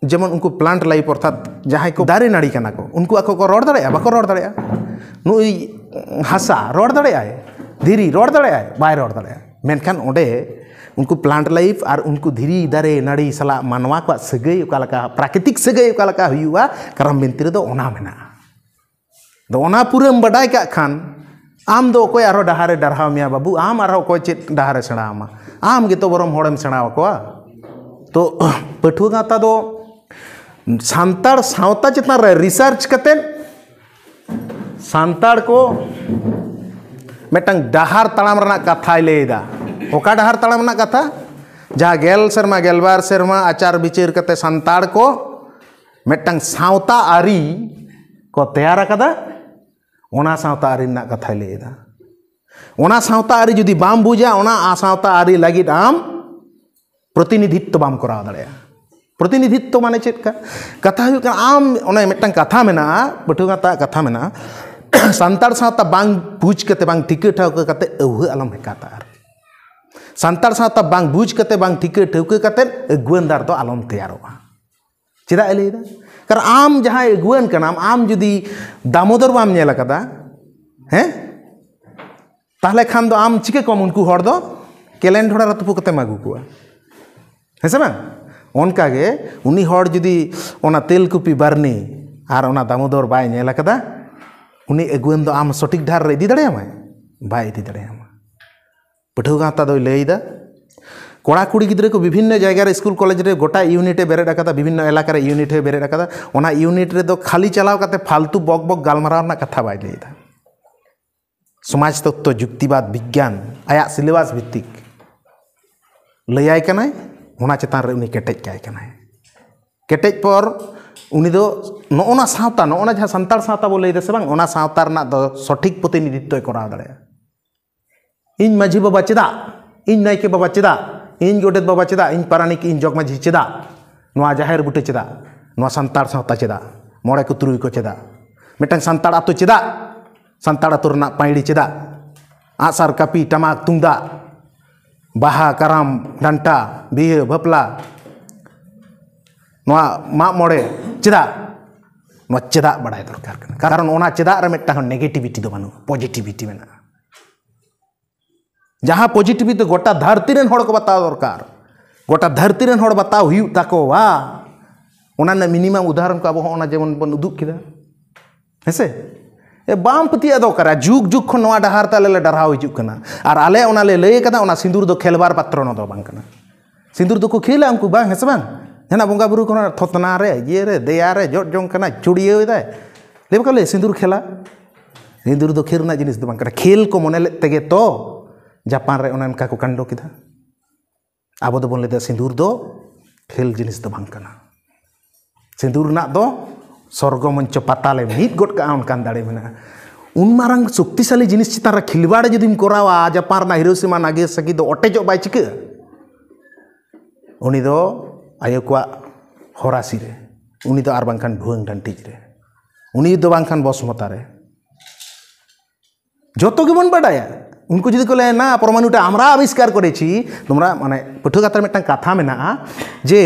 ᱡᱮᱢᱚᱱ ᱩᱱᱠᱩ plant life, ᱚᱨᱛᱷᱟᱛ ᱡᱟᱦᱟᱸᱭ ᱠᱚ ᱫᱟᱨᱮ ᱱᱟᱹᱲᱤ ᱠᱟᱱᱟ ᱠᱚ, ᱩᱱᱠᱩ ᱟᱠᱚ ᱠᱚ ᱨᱚᱲ ᱫᱟᱲᱮᱭᱟᱜᱼᱟ? ᱵᱟᱠᱚ ᱨᱚᱲ ᱫᱟᱲᱮᱭᱟᱜᱼᱟ᱾ ᱱᱩᱭ ᱦᱟᱥᱟ ᱨᱚᱲ ᱫᱟᱲᱮᱭᱟᱜᱼᱟᱭ? ᱫᱷᱤᱨᱤ ᱨᱚᱲ ᱫᱟᱲᱮᱭᱟᱜᱼᱟᱭ? ᱵᱟᱭ ᱨᱚᱲ ᱫᱟᱲᱮᱭᱟᱜᱼᱟ᱾ ᱢᱮᱱᱠᱷᱟᱱ ᱚᱸᱰᱮ ᱩᱱᱠᱩ plant life ᱟᱨ ᱩᱱᱠᱩ ᱫᱷᱤᱨᱤ ᱫᱟᱨᱮ ᱱᱟᱹᱲᱤ ᱥᱟᱞᱟᱜ ᱢᱟᱱᱣᱟ ᱠᱚᱣᱟᱜ ᱥᱟᱹᱜᱟᱹᱭ ᱚᱠᱟ ᱞᱮᱠᱟ, ᱯᱨᱟᱠᱨᱤᱛᱤᱠ ᱥᱟᱹᱜᱟᱹᱭ ᱚᱠᱟ ᱞᱮᱠᱟ ᱦᱩᱭᱩᱜᱼᱟ, ᱠᱟᱨᱟᱢ ᱵᱤᱱᱛᱤ ᱨᱮᱫᱚ ᱚᱱᱟ ᱢᱮᱱᱟᱜᱼᱟ᱾ ᱟᱫᱚ ᱚᱱᱟ ᱯᱩᱨᱟᱹᱢ ᱵᱟᱰᱟᱭ ᱠᱟᱜ ᱠᱷᱟᱱ, ᱟᱢ ᱫᱚ ᱚᱠᱚᱭ ᱟᱨᱦᱚᱸ ᱰᱟᱦᱟᱨᱮ ᱰᱟᱨᱦᱟᱣ ᱢᱮᱭᱟ ᱵᱟᱹᱵᱩ? ᱟᱢ ᱟᱨᱦᱚᱸ ᱚᱠᱚᱭ ᱪᱮᱫ ᱰᱟᱦᱟᱨᱮ ᱥᱮᱬᱟ ᱟᱢᱟ? ᱟᱢ ᱜᱮᱛᱚ ᱵᱚᱨᱚᱢ ᱦᱚᱲᱮᱢ ᱥᱮᱬᱟ ᱟᱠᱚᱣᱟ᱾ ᱛᱚ ᱯᱟᱹᱴᱷᱩᱣᱟᱹ ᱜᱟᱶᱛᱟ ᱫᱚ ᱥᱟᱱᱛᱟᱲ ᱥᱟᱶᱛᱟ ᱪᱮᱛᱟᱱ ᱨᱮ research ᱠᱟᱛᱮᱫ ᱥᱟᱱᱛᱟᱲ ᱠᱚ ᱢᱤᱫᱴᱟᱝ ᱰᱟᱦᱟᱨ ᱛᱟᱲᱟᱢ ᱨᱮᱱᱟᱜ ᱠᱟᱛᱷᱟᱭ ᱞᱟᱹᱭ ᱮᱫᱟ᱾ ᱚᱠᱟ ᱰᱟᱦᱟᱨ ᱛᱟᱲᱟᱢ ᱨᱮᱱᱟᱜ ᱠᱟᱛᱷᱟ? ᱡᱟᱦᱟᱸ ᱜᱮᱞ ᱥᱮᱨᱢᱟ, ᱜᱮᱞᱵᱟᱨ ᱥᱮᱨᱢᱟ ᱟᱪᱟᱨ ᱵᱤᱪᱟᱹᱨ ᱠᱟᱛᱮ ᱥᱟᱱᱛᱟᱲ ᱠᱚ ᱢᱤᱫᱴᱟᱝ ᱥᱟᱶᱛᱟ ᱟᱹᱨᱤ ᱠᱚ ᱛᱮᱭᱟᱨ ᱟᱠᱟᱫᱟ, ᱚᱱᱟ ᱥᱟᱶᱛᱟ ᱟᱹᱨᱤ ᱨᱮᱱᱟᱜ ᱠᱟᱛᱷᱟᱭ ᱞᱟᱹᱭ ᱮᱫᱟ᱾ ᱚᱱᱟ ᱥᱟᱶᱛᱟ ᱟᱹᱨᱤ ᱡᱩᱫᱤ ᱵᱟᱢ ᱵᱩᱡᱟ, ᱚᱱᱟ ᱥᱟᱶᱛᱟ ᱟᱹᱨᱤ ᱞᱟᱹᱜᱤᱫ ᱟᱢ ᱯᱨᱚᱛᱤᱱᱤᱫᱷᱤᱛᱛᱚ ᱵᱟᱢ ᱠᱚᱨᱟᱣ ᱫᱟᱲᱮᱭᱟᱜᱼᱟ᱾ ᱯᱨᱚᱛᱤᱱᱤᱫᱷᱤᱛᱛᱚ ᱢᱟᱱᱮ ᱪᱮᱫ ᱠᱟ-, ᱠᱟᱛᱷᱟ ᱦᱩᱭᱩᱜ ᱠᱟᱱᱟ, ᱟᱢ ᱚᱱᱮ ᱢᱤᱫᱴᱟᱝ ᱠᱟᱛᱷᱟ ᱢᱮᱱᱟᱜᱼᱟ, ᱯᱟᱹᱴᱷᱩᱣᱟᱹ ᱜᱟᱶᱛᱟ ᱠᱟᱛᱷᱟ ᱢᱮᱱᱟᱜᱼᱟ, ᱥᱟᱱᱛᱟᱲ ᱥᱟᱶᱛᱟ ᱵᱟᱝ ᱵᱩᱡᱽ ᱠᱟᱛᱮ, ᱵᱟᱝ ᱴᱷᱤᱠᱟᱹ ᱴᱷᱟᱹᱣᱠᱟᱹ ᱠᱟᱛᱮ ᱟᱹᱣᱦᱟᱹ ᱟᱞᱚᱢ ᱦᱮᱠᱟᱛᱟ᱾ ᱟᱨ ᱥᱟᱱᱛᱟᱲ ᱥᱟᱶᱛᱟ ᱵᱟᱝ ᱵᱩᱡᱽ ᱠᱟᱛᱮ, ᱵᱟᱝ ᱴᱷᱤᱠᱟᱹ ᱴᱷᱟᱹᱣᱠᱟᱹ ᱠᱟᱛᱮ ᱟᱹᱜᱩᱣᱟᱹᱱ ᱫᱟᱨ ᱫᱚ ᱟᱞᱚᱢ ᱛᱮᱭᱟᱨᱚᱜᱼᱟ᱾ ᱪᱮᱫᱟᱜ ᱮ ᱞᱟᱹᱭᱫᱟ? ᱠᱟᱨᱚᱱ ᱟᱢ ᱡᱟᱦᱟᱸᱭ ᱟᱹᱜᱩᱣᱟᱹᱱ ᱠᱟᱱᱟᱢ, ᱟᱢ ᱡᱩᱫᱤ ᱫᱟᱢᱳᱫᱚᱨ ᱵᱟᱢ ᱧᱮᱞ ᱟᱠᱟᱫᱟ, ᱦᱮᱸ, ᱛᱟᱦᱚᱞᱮ ᱠᱷᱟᱱ ᱫᱚ ᱟᱢ ᱪᱤᱠᱟᱹ ᱠᱚᱢ ᱩᱱᱠᱩ ᱦᱚᱲ ᱫᱚ ᱠᱮᱞᱮᱱ ᱰᱷᱚᱲᱟ ᱨᱮ ᱛᱩᱯᱩ ᱠᱟᱛᱮᱢ ᱟᱹᱜᱩ ᱠᱚᱣᱟ, ᱦᱮᱸ ᱥᱮ ᱵᱟᱝ? ᱚᱱᱠᱟᱜᱮ ᱩᱱᱤ ᱦᱚᱲ ᱡᱩᱫᱤ ᱚᱱᱟ ᱛᱮᱞᱠᱩᱯᱤ ᱵᱟᱨᱱᱤ ᱟᱨ ᱚᱱᱟ ᱫᱟᱢᱳᱫᱚᱨ ᱵᱟᱭ ᱧᱮᱞ ᱟᱠᱟᱫᱟ, ᱩᱱᱤ ᱟᱹᱜᱩᱣᱟᱹᱱ ᱫᱚ ᱟᱢ ᱥᱚᱴᱷᱤᱠ ᱰᱟᱦᱟᱨ ᱨᱮ ᱤᱫᱤ ᱫᱟᱲᱮᱭᱟᱢᱟᱭ? ᱵᱟᱭ ᱤᱫᱤ ᱫᱟᱲᱮᱭᱟᱢᱟ᱾ ᱯᱟᱹᱴᱷᱩᱣᱟᱹ ᱜᱟᱶᱛᱟ ᱫᱚᱭ ᱞᱟᱹᱭ ᱮᱫᱟ, ᱠᱚᱲᱟ ᱠᱩᱲᱤ ᱜᱤᱫᱽᱨᱟᱹ ᱠᱚ ᱵᱤᱵᱷᱤᱱᱱᱚ ᱡᱟᱭᱜᱟ ᱨᱮ, ᱥᱠᱩᱞ ᱠᱚᱞᱮᱡᱽ ᱨᱮ ᱜᱚᱴᱟ ᱤᱭᱩᱱᱤᱴ ᱮ ᱵᱮᱨᱮᱫ ᱟᱠᱟᱫᱟ, ᱵᱤᱵᱷᱤᱱᱱᱚ ᱮᱞᱟᱠᱟ ᱨᱮ ᱤᱭᱩᱱᱤᱴ ᱦᱚᱸᱭ ᱵᱮᱨᱮᱫ ᱟᱠᱟᱫᱟ᱾ ᱚᱱᱟ ᱤᱭᱩᱱᱤᱴ ᱨᱮᱫᱚ ᱠᱷᱟᱹᱞᱤ ᱪᱟᱞᱟᱣ ᱠᱟᱛᱮ ᱯᱷᱟᱞᱛᱩ ᱵᱚᱠ ᱵᱚᱠ ᱜᱟᱞᱢᱟᱨᱟᱣ ᱨᱮᱱᱟᱜ ᱠᱟᱛᱷᱟ ᱵᱟᱭ ᱞᱟᱹᱭ ᱮᱫᱟ᱾ ᱥᱚᱢᱟᱡᱽ ᱛᱚᱛᱛᱚ, ᱡᱩᱠᱛᱤᱵᱟᱫ, ᱵᱤᱜᱽᱜᱟᱱ, ᱟᱭᱟᱜ ᱥᱤᱞᱮᱵᱟᱥ ᱵᱷᱤᱛᱛᱤᱠ ᱞᱟᱹᱭᱟᱭ ᱠᱟᱱᱟᱭ, ᱚᱱᱟ ᱪᱮᱛᱟᱱ ᱨᱮ ᱩᱱᱤ ᱠᱮᱴᱮᱡ ᱠᱟᱭ ᱠᱟᱱᱟᱭ᱾ ᱠᱮᱴᱮᱡ ᱯᱚᱨ ᱩᱱᱤ ᱫᱚ ᱱᱚᱜᱼᱚ ᱱᱟ ᱥᱟᱶᱛᱟ, ᱱᱚᱜᱼᱚ ᱱᱟ ᱡᱟᱦᱟᱸ ᱥᱟᱱᱛᱟᱲ ᱥᱟᱶᱛᱟ ᱵᱚ ᱞᱟᱹᱭ ᱫᱟ ᱥᱮ ᱵᱟᱝ, ᱚᱱᱟ ᱥᱟᱶᱛᱟ ᱨᱮᱱᱟᱜ ᱫᱚ ᱥᱚᱴᱷᱤᱠ ᱯᱨᱚᱛᱤᱱᱤᱫᱷᱤᱛᱛᱚᱭ ᱠᱚᱨᱟᱣ ᱫᱟᱲᱮᱭᱟᱜᱼᱟ᱾ ᱤᱧ ᱢᱟᱹᱡᱷᱤ ᱵᱟᱵᱟ ᱪᱮᱫᱟᱜ? ᱤᱧ ᱱᱟᱭᱠᱮ ᱵᱟᱵᱟ ᱪᱮᱫᱟᱜ? ᱤᱧ ᱜᱚᱰᱮᱛ ᱵᱟᱵᱟ ᱪᱮᱫᱟᱜ? ᱤᱧ ᱯᱟᱨᱟᱱᱤᱠ, ᱤᱧ ᱡᱚᱜᱽ ᱢᱟᱹᱡᱷᱤ ᱪᱮᱫᱟᱜ? ᱱᱚᱣᱟ ᱡᱟᱦᱮᱨ ᱵᱩᱴᱟᱹ ᱪᱮᱫᱟᱜ? ᱱᱚᱣᱟ ᱥᱟᱱᱛᱟᱲ ᱥᱟᱶᱛᱟ ᱪᱮᱫᱟᱜ? ᱢᱚᱬᱮ ᱠᱚ ᱛᱩᱨᱩᱭ ᱠᱚ ᱪᱮᱫᱟᱜ? ᱢᱤᱫᱴᱟᱝ ᱥᱟᱱᱛᱟᱲ ᱟᱛᱳ ᱪᱮᱫᱟᱜ? ᱥᱟᱱᱛᱟᱲ ᱟᱛᱳ ᱨᱮᱱᱟᱜ ᱯᱟᱹᱭᱲᱤ ᱪᱮᱫᱟᱜ? ᱟᱜᱼᱥᱟᱨ, ᱠᱟᱹᱯᱤ, ᱴᱟᱢᱟᱠ, ᱛᱩᱢᱫᱟᱜ, ᱵᱟᱦᱟ, ᱠᱟᱨᱟᱢ, ᱰᱟᱱᱴᱟ, ᱵᱤᱦᱟᱹ, ᱵᱟᱯᱞᱟ, ᱱᱚᱣᱟ ᱢᱟᱜ ᱢᱚᱬᱮ ᱪᱮᱫᱟᱜ? ᱱᱚᱣᱟ ᱪᱮᱫᱟᱜ ᱵᱟᱲᱟᱭ ᱫᱚᱨᱠᱟᱨ ᱠᱟᱱᱟ᱾ ᱠᱟᱨᱚᱱ ᱚᱱᱟ ᱪᱮᱫᱟᱜ ᱨᱮ ᱢᱤᱫᱴᱟᱝ negativity ᱫᱚ ᱵᱟᱹᱱᱩᱜᱼᱟ, positivity ᱢᱮᱱᱟᱜᱼᱟ᱾ ᱡᱟᱦᱟᱸ positivity ᱫᱚ ᱜᱚᱴᱟ ᱫᱷᱟᱹᱨᱛᱤ ᱨᱮᱱ ᱦᱚᱲ ᱠᱚ ᱵᱟᱛᱟᱣ ᱫᱚᱨᱠᱟᱨ, ᱜᱚᱴᱟ ᱫᱷᱟᱹᱨᱛᱤ ᱨᱮᱱ ᱦᱚᱲ ᱵᱟᱛᱟᱣ ᱦᱩᱭᱩᱜ ᱛᱟᱠᱚᱣᱟ᱾ ᱚᱱᱟ ᱨᱮᱱᱟᱜ minimum ᱩᱫᱟᱦᱚᱨᱚᱱ ᱠᱚ ᱟᱵᱚ ᱦᱚᱸ ᱚᱱᱟ ᱡᱮᱢᱚᱱ ᱵᱚᱱ ᱩᱫᱩᱜ ᱠᱮᱫᱟ, ᱦᱮᱸᱥᱮ? ᱮ, ᱵᱟᱢ ᱯᱟᱹᱛᱭᱟᱹᱜ ᱫᱚ ᱚᱠᱟᱨᱮ? ᱡᱩᱜᱽ ᱡᱩᱜᱽ ᱠᱷᱚᱱ ᱱᱚᱣᱟ ᱰᱟᱦᱟᱨ ᱛᱮ ᱟᱞᱮ ᱞᱮ ᱰᱟᱨᱦᱟᱣ ᱦᱤᱡᱩᱜ ᱠᱟᱱᱟ, ᱟᱨ ᱟᱞᱮ ᱚᱱᱟ ᱞᱮ ᱞᱟᱹᱭ ᱠᱟᱫᱟ, ᱚᱱᱟ ᱥᱤᱸᱫᱩᱨ ᱫᱚ ᱠᱷᱮᱞᱣᱟᱲ ᱯᱟᱛᱨᱚ ᱱᱚᱣᱟ ᱫᱚ ᱵᱟᱝ ᱠᱟᱱᱟ᱾ ᱥᱤᱸᱫᱩᱨ ᱫᱚᱠᱚ ᱠᱷᱮᱞᱟ ᱩᱱᱠᱩ, ᱵᱟᱝ, ᱦᱮᱸ ᱥᱮ ᱵᱟᱝ? ᱡᱟᱦᱟᱱᱟᱜ ᱵᱚᱸᱜᱟ ᱵᱩᱨᱩ ᱠᱚ ᱱᱚᱣᱟ ᱛᱷᱚᱛᱱᱟ ᱨᱮ, ᱤᱭᱟᱹ ᱨᱮ, ᱫᱮᱭᱟ ᱨᱮ ᱡᱚᱜ ᱡᱚᱝ ᱠᱟᱱᱟ, ᱪᱩᱲᱭᱟᱹᱣ ᱮᱫᱟᱭ, ᱞᱟᱹᱭ ᱵᱟᱠᱚ ᱞᱟᱹᱭ ᱥᱤᱸᱫᱩᱨ ᱠᱷᱮᱞᱟ? ᱥᱤᱸᱫᱩᱨ ᱫᱚ ᱠᱷᱮᱞ ᱨᱮᱱᱟᱜ ᱡᱤᱱᱤᱥ ᱫᱚ ᱵᱟᱝ ᱠᱟᱱᱟ᱾ ᱠᱷᱮᱞ ᱠᱚ ᱢᱚᱱᱮ ᱞᱮᱫ ᱛᱮᱜᱮ ᱛᱚ ᱡᱟᱯᱟᱱ ᱨᱮ ᱚᱱᱮ ᱚᱱᱠᱟ ᱠᱚ ᱠᱟᱱᱰᱚ ᱠᱮᱫᱟ᱾ ᱟᱵᱚ ᱫᱚᱵᱚᱱ ᱞᱟᱹᱭᱫᱟ ᱥᱤᱸᱫᱩᱨ ᱫᱚ ᱠᱷᱮᱞ ᱡᱤᱱᱤᱥ ᱫᱚ ᱵᱟᱝ ᱠᱟᱱᱟ᱾ ᱥᱤᱸᱫᱩᱨ ᱨᱮᱱᱟᱜ ᱫᱚ ᱥᱚᱨᱜᱚ ᱢᱚᱧᱪᱚ ᱯᱟᱛᱟᱞᱮ ᱢᱤᱫ ᱜᱚᱫ ᱠᱟᱜᱼᱟ, ᱚᱱᱠᱟᱱ ᱫᱟᱲᱮ ᱢᱮᱱᱟᱜᱼᱟ᱾ ᱩᱱ ᱢᱟᱨᱟᱝ ᱥᱚᱠᱛᱤᱥᱟᱞᱤ ᱡᱤᱱᱤᱥ ᱪᱮᱛᱟᱱ ᱨᱮ ᱠᱷᱤᱞᱣᱟᱲ ᱡᱩᱫᱤᱢ ᱠᱚᱨᱟᱣᱟ, ᱡᱟᱯᱟᱱ ᱨᱮᱱᱟᱜ ᱦᱤᱨᱳᱥᱤᱢᱟ ᱱᱟᱜᱟᱥᱟᱠᱤ ᱫᱚ ᱚᱴᱮᱡᱚᱜ ᱵᱟᱭ ᱪᱤᱠᱟᱹᱜᱼᱟ? ᱩᱱᱤ ᱫᱚ ᱟᱭᱳ ᱠᱚᱣᱟᱜ ᱦᱚᱨᱟᱥᱤ ᱨᱮ, ᱩᱱᱤ ᱫᱚ ᱟᱨ ᱵᱟᱝᱠᱷᱟᱱ ᱵᱷᱩᱣᱟᱹᱝ ᱰᱟᱹᱱᱴᱤᱡ ᱨᱮ, ᱩᱱᱤ ᱫᱚ ᱵᱟᱝᱠᱷᱟᱱ ᱵᱚᱥᱢᱚᱛᱟ ᱨᱮ᱾ ᱡᱚᱛᱚ ᱜᱮᱵᱚᱱ ᱵᱟᱰᱟᱭᱟ᱾ ᱩᱱᱠᱩ ᱡᱩᱫᱤ ᱠᱚ ᱞᱟᱹᱭᱟ, "ᱱᱟ, ᱯᱚᱨᱢᱟᱱᱩᱴᱟ ᱟᱢᱨᱟ ᱟᱵᱤᱥᱠᱟᱨ ᱠᱚᱨᱮᱪᱤ", ᱛᱚᱢᱨᱟ, ᱢᱟᱱᱮ, ᱯᱟᱹᱴᱷᱩᱣᱟᱹ ᱠᱟᱛᱷᱟ ᱨᱮ ᱢᱤᱫᱴᱟᱝ ᱠᱟᱛᱷᱟ ᱢᱮᱱᱟᱜᱼᱟ ᱡᱮ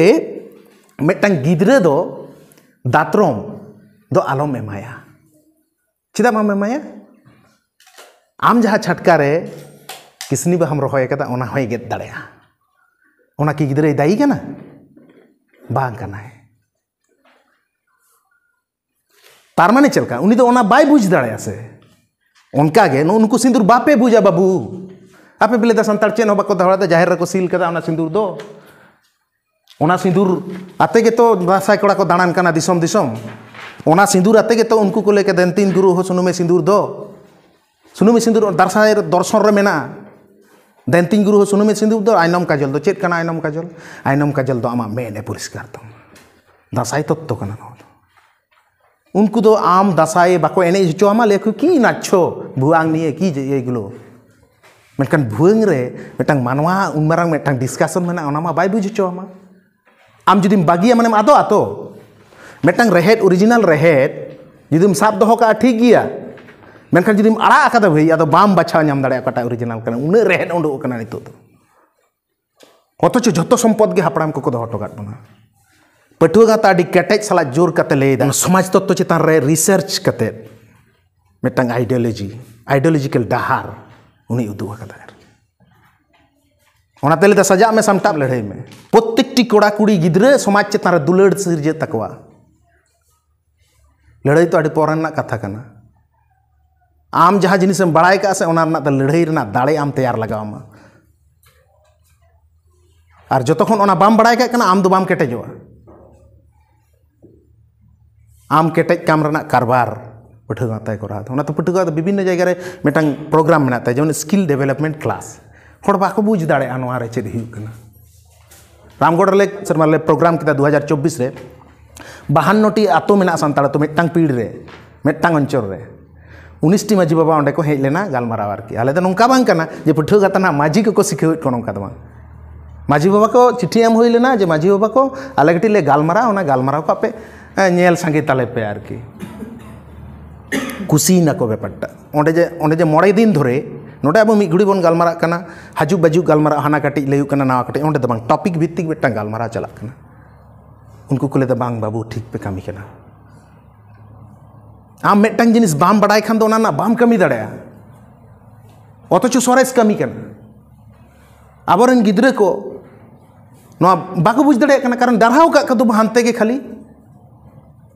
ᱢᱤᱫᱴᱟᱝ ᱜᱤᱫᱽᱨᱟᱹ ᱫᱚ ᱫᱟᱛᱨᱚᱢ ᱫᱚ ᱟᱞᱚᱢ ᱮᱢᱟᱭᱟ᱾ ᱪᱮᱫᱟᱜ ᱵᱟᱢ ᱮᱢᱟᱭᱟ? ᱟᱢ ᱡᱟᱦᱟᱸ ᱪᱷᱟᱴᱠᱟ ᱨᱮ ᱠᱤᱥᱱᱤ ᱵᱟᱦᱟᱢ ᱨᱚᱦᱚᱭ ᱟᱠᱟᱫᱟ, ᱚᱱᱟ ᱦᱚᱸᱭ ᱜᱮᱫ ᱫᱟᱲᱮᱭᱟᱜᱼᱟ᱾ ᱚᱱᱟ ᱠᱤ ᱜᱤᱫᱽᱨᱟᱹᱭ ᱫᱟᱭᱤ ᱠᱟᱱᱟ? ᱵᱟᱝ ᱠᱟᱱᱟᱭ᱾ ᱛᱟᱨ ᱢᱟᱱᱮ ᱪᱮᱫ ᱞᱮᱠᱟ? ᱩᱱᱤ ᱫᱚ ᱚᱱᱟ ᱵᱟᱭ ᱵᱩᱡᱽ ᱫᱟᱲᱮᱭᱟᱜᱼᱟ ᱥᱮ᱾ ᱚᱱᱠᱟ ᱜᱮ ᱱᱩᱜᱼᱩ ᱱᱩᱠᱩ ᱥᱤᱸᱫᱩᱨ ᱵᱟᱯᱮ ᱵᱩᱡᱟ ᱵᱟᱹᱵᱩ᱾ ᱟᱯᱮ ᱯᱮ ᱞᱟᱹᱭᱫᱟ ᱥᱟᱱᱛᱟᱲ ᱪᱮᱫ ᱦᱚᱸ ᱵᱟᱠᱚ ᱫᱚᱦᱚᱭᱮᱫᱟ, ᱡᱟᱦᱮᱨ ᱨᱮᱠᱚ ᱥᱤᱞ ᱠᱟᱫᱟ ᱚᱱᱟ ᱥᱤᱸᱫᱩᱨ ᱫᱚ᱾ ᱚᱱᱟ ᱥᱤᱸᱫᱩᱨ ᱟᱛᱮ ᱜᱮᱛᱚ ᱫᱟᱸᱥᱟᱭ ᱠᱚᱲᱟ ᱠᱚ ᱫᱟᱬᱟᱱ ᱠᱟᱱᱟ ᱫᱤᱥᱚᱢ ᱫᱤᱥᱚᱢ᱾ ᱚᱱᱟ ᱥᱤᱸᱫᱩᱨ ᱟᱛᱮ ᱜᱮᱛᱚ ᱩᱱᱠᱩ ᱠᱚ ᱞᱟᱹᱭ ᱠᱮᱫᱟ, "ᱫᱮᱱᱛᱤᱱ ᱜᱩᱨᱩ ᱦᱚᱸ ᱥᱩᱱᱩᱢᱮ ᱥᱤᱸᱫᱩᱨ ᱫᱚ, ᱥᱩᱱᱩᱢᱮ ᱥᱤᱸᱫᱩᱨ ᱫᱟᱸᱥᱟᱭ ᱫᱚᱨᱥᱚᱱ ᱨᱮ ᱢᱮᱱᱟᱜᱼᱟ, ᱫᱮᱱᱛᱤᱱ ᱜᱩᱨᱩ ᱦᱚᱸ ᱥᱩᱱᱩᱢᱮ ᱥᱤᱸᱫᱩᱨ ᱫᱚ, ᱟᱭᱱᱚᱢ ᱠᱟᱡᱚᱞ ᱫᱚ ᱪᱮᱫ ᱠᱟᱱᱟ? ᱟᱭᱱᱚᱢ ᱠᱟᱡᱚᱞ, ᱟᱭᱱᱚᱢ ᱠᱟᱡᱚᱞ ᱫᱚ ᱟᱢᱟᱜ ᱢᱮᱫ ᱮ ᱯᱚᱨᱤᱥᱠᱟᱨ ᱛᱟᱢᱟ᱾" ᱫᱟᱸᱥᱟᱭ ᱛᱚᱛᱛᱚ ᱠᱟᱱᱟ ᱱᱚᱣᱟ ᱫᱚ᱾ ᱩᱱᱠᱩ ᱫᱚ ᱟᱢ ᱫᱟᱸᱥᱟᱭ ᱵᱟᱠᱚ ᱮᱱᱮᱡ ᱦᱚᱪᱚ ᱟᱢᱟ, ᱞᱟᱹᱭ ᱟᱠᱚ, "ᱠᱤ ᱱᱟᱪᱪᱷᱚ ᱵᱷᱩᱣᱟᱝ ᱱᱤᱭᱮ, ᱠᱤ ᱡᱮ ᱮᱜᱩᱞᱳ?" ᱢᱮᱱᱠᱷᱟᱱ ᱵᱷᱩᱣᱟᱹᱝ ᱨᱮ ᱢᱤᱫᱴᱟᱝ ᱢᱟᱱᱣᱟ ᱩᱱ ᱢᱟᱨᱟᱝ ᱢᱤᱫᱴᱟᱝ ᱰᱤᱥᱠᱟᱥᱚᱱ ᱢᱮᱱᱟᱜᱼᱟ, ᱚᱱᱟ ᱢᱟ ᱵᱟᱭ ᱵᱩᱡᱽ ᱦᱚᱪᱚ ᱟᱢᱟ᱾ ᱟᱢ ᱡᱩᱫᱤᱢ ᱵᱟᱹᱜᱤᱭᱟ, ᱢᱟᱱᱮᱢ ᱟᱫᱚᱜᱼᱟ ᱛᱚ᱾ ᱢᱤᱫᱴᱟᱝ ᱨᱮᱦᱮᱫ, ᱚᱨᱤᱡᱤᱱᱟᱞ ᱨᱮᱦᱮᱫ ᱡᱩᱫᱤᱢ ᱥᱟᱵ ᱫᱚᱦᱚ ᱠᱟᱜᱼᱟ, ᱴᱷᱤᱠ ᱜᱮᱭᱟ, ᱢᱮᱱᱠᱷᱟᱱ ᱡᱩᱫᱤᱢ ᱟᱲᱟᱜ ᱟᱠᱟᱫᱟ ᱵᱷᱟᱹᱭ, ᱟᱫᱚ ᱵᱟᱢ ᱵᱟᱪᱷᱟᱣ ᱧᱟᱢ ᱫᱟᱲᱮᱭᱟᱜᱼᱟ ᱚᱠᱟᱴᱟᱜ ᱚᱨᱤᱡᱤᱱᱟᱞ ᱠᱟᱱᱟ᱾ ᱩᱱᱟᱹᱜ ᱨᱮᱦᱮᱫ ᱩᱰᱩᱠ ᱟᱠᱟᱱᱟ ᱱᱤᱛᱚᱜ ᱫᱚ, ᱚᱛᱷᱚᱪᱚ ᱡᱷᱚᱛᱚ ᱥᱚᱢᱯᱚᱫ ᱜᱮ ᱦᱟᱯᱲᱟᱢ ᱠᱚᱠᱚ ᱫᱚᱦᱚ ᱦᱚᱴᱚ ᱠᱟᱜ ᱵᱚᱱᱟ᱾ ᱯᱟᱹᱴᱷᱩᱣᱟᱹ ᱜᱟᱶᱛᱟ ᱟᱹᱰᱤ ᱠᱮᱴᱮᱡ ᱥᱟᱞᱟᱜ ᱡᱳᱨ ᱠᱟᱛᱮ ᱞᱟᱹᱭ ᱮᱫᱟ, ᱥᱚᱢᱟᱡᱽ ᱛᱚᱛᱛᱚ ᱪᱮᱛᱟᱱ ᱨᱮ ᱨᱤᱥᱟᱨᱪ ᱠᱟᱛᱮ ᱢᱤᱫᱴᱟᱝ ᱟᱭᱰᱤᱭᱳᱞᱚᱡᱤ, ᱟᱭᱰᱤᱭᱳᱞᱚᱡᱤᱠᱟᱞ ᱰᱟᱦᱟᱨ ᱩᱱᱤ ᱩᱫᱩᱜ ᱟᱠᱟᱫᱟᱭ᱾ ᱚᱱᱟᱛᱮ ᱞᱟᱹᱭ ᱮᱫᱟ, ᱥᱟᱡᱟᱜ ᱢᱮ, ᱥᱟᱢᱴᱟᱜ, ᱞᱟᱹᱲᱦᱟᱹᱭ ᱢᱮ᱾ ᱯᱨᱚᱛᱮᱠᱴᱤ ᱠᱚᱲᱟ ᱠᱩᱲᱤ ᱜᱤᱫᱽᱨᱟᱹ ᱥᱚᱢᱟᱡᱽ ᱪᱮᱛᱟᱱ ᱨᱮ ᱫᱩᱞᱟᱹᱲ ᱥᱤᱨᱡᱟᱹᱜ ᱛᱟᱠᱚᱣᱟ᱾ ᱞᱟᱹᱲᱦᱟᱹᱭ ᱫᱚ ᱟᱹᱰᱤ ᱯᱚᱨᱮ ᱨᱮᱱᱟᱜ ᱠᱟᱛᱷᱟ ᱠᱟᱱᱟ᱾ ᱟᱢ ᱡᱟᱦᱟᱸ ᱡᱤᱱᱤᱥᱮᱢ ᱵᱟᱲᱟᱭ ᱠᱟᱜᱼᱟ ᱥᱮ, ᱚᱱᱟ ᱨᱮᱱᱟᱜ ᱫᱚ ᱞᱟᱹᱲᱦᱟᱹᱭ ᱨᱮᱱᱟᱜ ᱫᱟᱲᱮ ᱟᱢ ᱛᱮᱭᱟᱨ ᱞᱟᱜᱟᱣ ᱟᱢᱟ᱾ ᱟᱨ ᱡᱚᱛᱚ ᱠᱷᱚᱱ ᱚᱱᱟ ᱵᱟᱢ ᱵᱟᱲᱟᱭ ᱠᱟᱜ ᱠᱟᱱᱟ, ᱟᱢ ᱫᱚ ᱵᱟᱢ ᱠᱮᱴᱮᱡᱚᱜᱼᱟ᱾ ᱟᱢ ᱠᱮᱴᱮᱡ ᱠᱟᱢ ᱨᱮᱱᱟᱜ ᱠᱟᱨᱵᱟᱨ ᱯᱟᱹᱴᱷᱩᱣᱟᱹ ᱜᱟᱶᱛᱟᱭ ᱠᱚᱨᱟᱣ ᱮᱫᱟ᱾ ᱚᱱᱟᱛᱮ ᱯᱟᱹᱴᱷᱩᱣᱟᱹ ᱜᱟᱶᱛᱟ ᱵᱤᱵᱷᱤᱱᱱᱚ ᱡᱟᱭᱜᱟ ᱨᱮ ᱢᱤᱫᱴᱟᱝ ᱯᱨᱳᱜᱨᱟᱢ ᱢᱮᱱᱟᱜ ᱛᱟᱭᱟ, ᱡᱮᱢᱚᱱ ᱥᱠᱤᱞ ᱰᱮᱵᱷᱮᱞᱚᱯᱢᱮᱱᱴ ᱠᱞᱟᱥ᱾ ᱦᱚᱲ ᱵᱟᱠᱚ ᱵᱩᱡᱽ ᱫᱟᱲᱮᱭᱟᱜᱼᱟ ᱱᱚᱣᱟ ᱨᱮ ᱪᱮᱫ ᱦᱩᱭᱩᱜ ᱠᱟᱱᱟ᱾ ᱨᱟᱢᱜᱚᱲ ᱨᱮᱞᱮ ᱥᱮᱨᱢᱟ ᱞᱮ ᱯᱨᱳᱜᱨᱟᱢ ᱠᱮᱫᱟ ᱫᱩ ᱦᱟᱡᱟᱨ ᱪᱚᱵᱵᱤᱥ ᱨᱮ᱾ ᱵᱟᱦᱟᱱᱱᱚ ᱴᱤ ᱟᱛᱳ ᱢᱮᱱᱟᱜᱼᱟ ᱥᱟᱱᱛᱟᱲ ᱟᱛᱳ, ᱢᱤᱫᱴᱟᱝ ᱯᱤᱲ ᱨᱮ ᱢᱤᱫᱴᱟᱝ ᱚᱧᱪᱚᱞ ᱨᱮ᱾ ᱩᱱᱤᱥ ᱴᱤ ᱢᱟᱹᱡᱷᱤ ᱵᱟᱵᱟ ᱚᱸᱰᱮ ᱠᱚ ᱦᱮᱡ ᱞᱮᱱᱟ ᱜᱟᱞᱢᱟᱨᱟᱣ ᱟᱨᱠᱤ᱾ ᱟᱞᱮ ᱫᱚ ᱱᱚᱝᱠᱟ ᱵᱟᱝ ᱠᱟᱱᱟ ᱡᱮ ᱯᱟᱹᱴᱷᱩᱣᱟᱹ ᱜᱟᱶᱛᱟ ᱨᱮᱱᱟᱜ ᱢᱟᱹᱡᱷᱤ ᱠᱚᱠᱚ ᱥᱤᱠᱷᱟᱹᱣᱮᱫ ᱠᱚᱣᱟ, ᱱᱚᱝᱠᱟ ᱫᱚ ᱵᱟᱝ᱾ ᱢᱟᱹᱡᱷᱤ ᱵᱟᱵᱟ ᱠᱚ ᱪᱤᱴᱷᱤ ᱮᱢ ᱦᱩᱭ ᱞᱮᱱᱟ ᱡᱮ, "ᱢᱟᱹᱡᱷᱤ ᱵᱟᱵᱟ ᱠᱚ, ᱟᱞᱮ ᱠᱟᱹᱴᱤᱡ ᱞᱮ ᱜᱟᱞᱢᱟᱨᱟᱣᱟ, ᱚᱱᱟ ᱜᱟᱞᱢᱟᱨᱟᱣ ᱠᱚ ᱟᱯᱮ, ᱮ, ᱧᱮᱞ ᱥᱟᱸᱜᱮ ᱛᱟᱞᱮ ᱯᱮ" ᱟᱨᱠᱤ᱾ ᱠᱩᱥᱤᱭᱮᱱᱟ ᱠᱚ ᱵᱮᱯᱟᱨᱴᱟ᱾ ᱚᱸᱰᱮ ᱡᱮ, ᱚᱸᱰᱮ ᱡᱮ ᱢᱚᱬᱮ ᱫᱤᱱ ᱫᱷᱚᱨᱮ ᱱᱚᱰᱮ ᱟᱵᱚ ᱢᱤᱫ ᱜᱷᱩᱲᱤ ᱵᱚᱱ ᱜᱟᱞᱢᱟᱨᱟᱜ ᱠᱟᱱᱟ, ᱦᱟᱡᱩᱜ ᱵᱟᱡᱩᱜ ᱜᱟᱞᱢᱟᱨᱟᱣ, ᱦᱟᱱᱟ ᱠᱟᱹᱴᱤᱡ ᱞᱟᱹᱭᱩᱜ ᱠᱟᱱᱟ, ᱱᱟᱣᱟ ᱠᱟᱹᱴᱤᱡ, ᱚᱸᱰᱮ ᱫᱚ ᱵᱟᱝ, ᱴᱚᱯᱤᱠ ᱵᱷᱤᱛᱛᱤᱠ ᱢᱤᱫᱴᱟᱝ ᱜᱟᱞᱢᱟᱨᱟᱣ ᱪᱟᱞᱟᱜ ᱠᱟᱱᱟ᱾ ᱩᱱᱠᱩ ᱠᱚ ᱞᱟᱹᱭᱫᱟ, "ᱵᱟᱝ ᱵᱟᱹᱵᱩ, ᱴᱷᱤᱠ ᱯᱮ ᱠᱟᱹᱢᱤ ᱠᱟᱱᱟ᱾" ᱟᱢ ᱢᱤᱫᱴᱟᱝ ᱡᱤᱱᱤᱥ ᱵᱟᱢ ᱵᱟᱲᱟᱭ ᱠᱷᱟᱱ ᱫᱚ ᱚᱱᱟ ᱨᱮᱱᱟᱜ ᱵᱟᱢ ᱠᱟᱹᱢᱤ ᱫᱟᱲᱮᱭᱟᱜᱼᱟ, ᱚᱛᱷᱚᱪᱚ ᱥᱚᱨᱮᱥ ᱠᱟᱹᱢᱤ ᱠᱟᱱᱟ᱾ ᱟᱵᱚᱨᱮᱱ ᱜᱤᱫᱽᱨᱟᱹ ᱠᱚ ᱱᱚᱣᱟ ᱵᱟᱠᱚ ᱵᱩᱡᱽ ᱫᱟᱲᱮᱭᱟᱜ ᱠᱟᱱᱟ, ᱠᱟᱨᱚᱱ ᱰᱟᱨᱦᱟᱣ ᱠᱟᱜ ᱠᱚᱫᱚ ᱦᱟᱱᱛᱮ ᱜᱮ ᱠᱷᱟᱹᱞᱤ᱾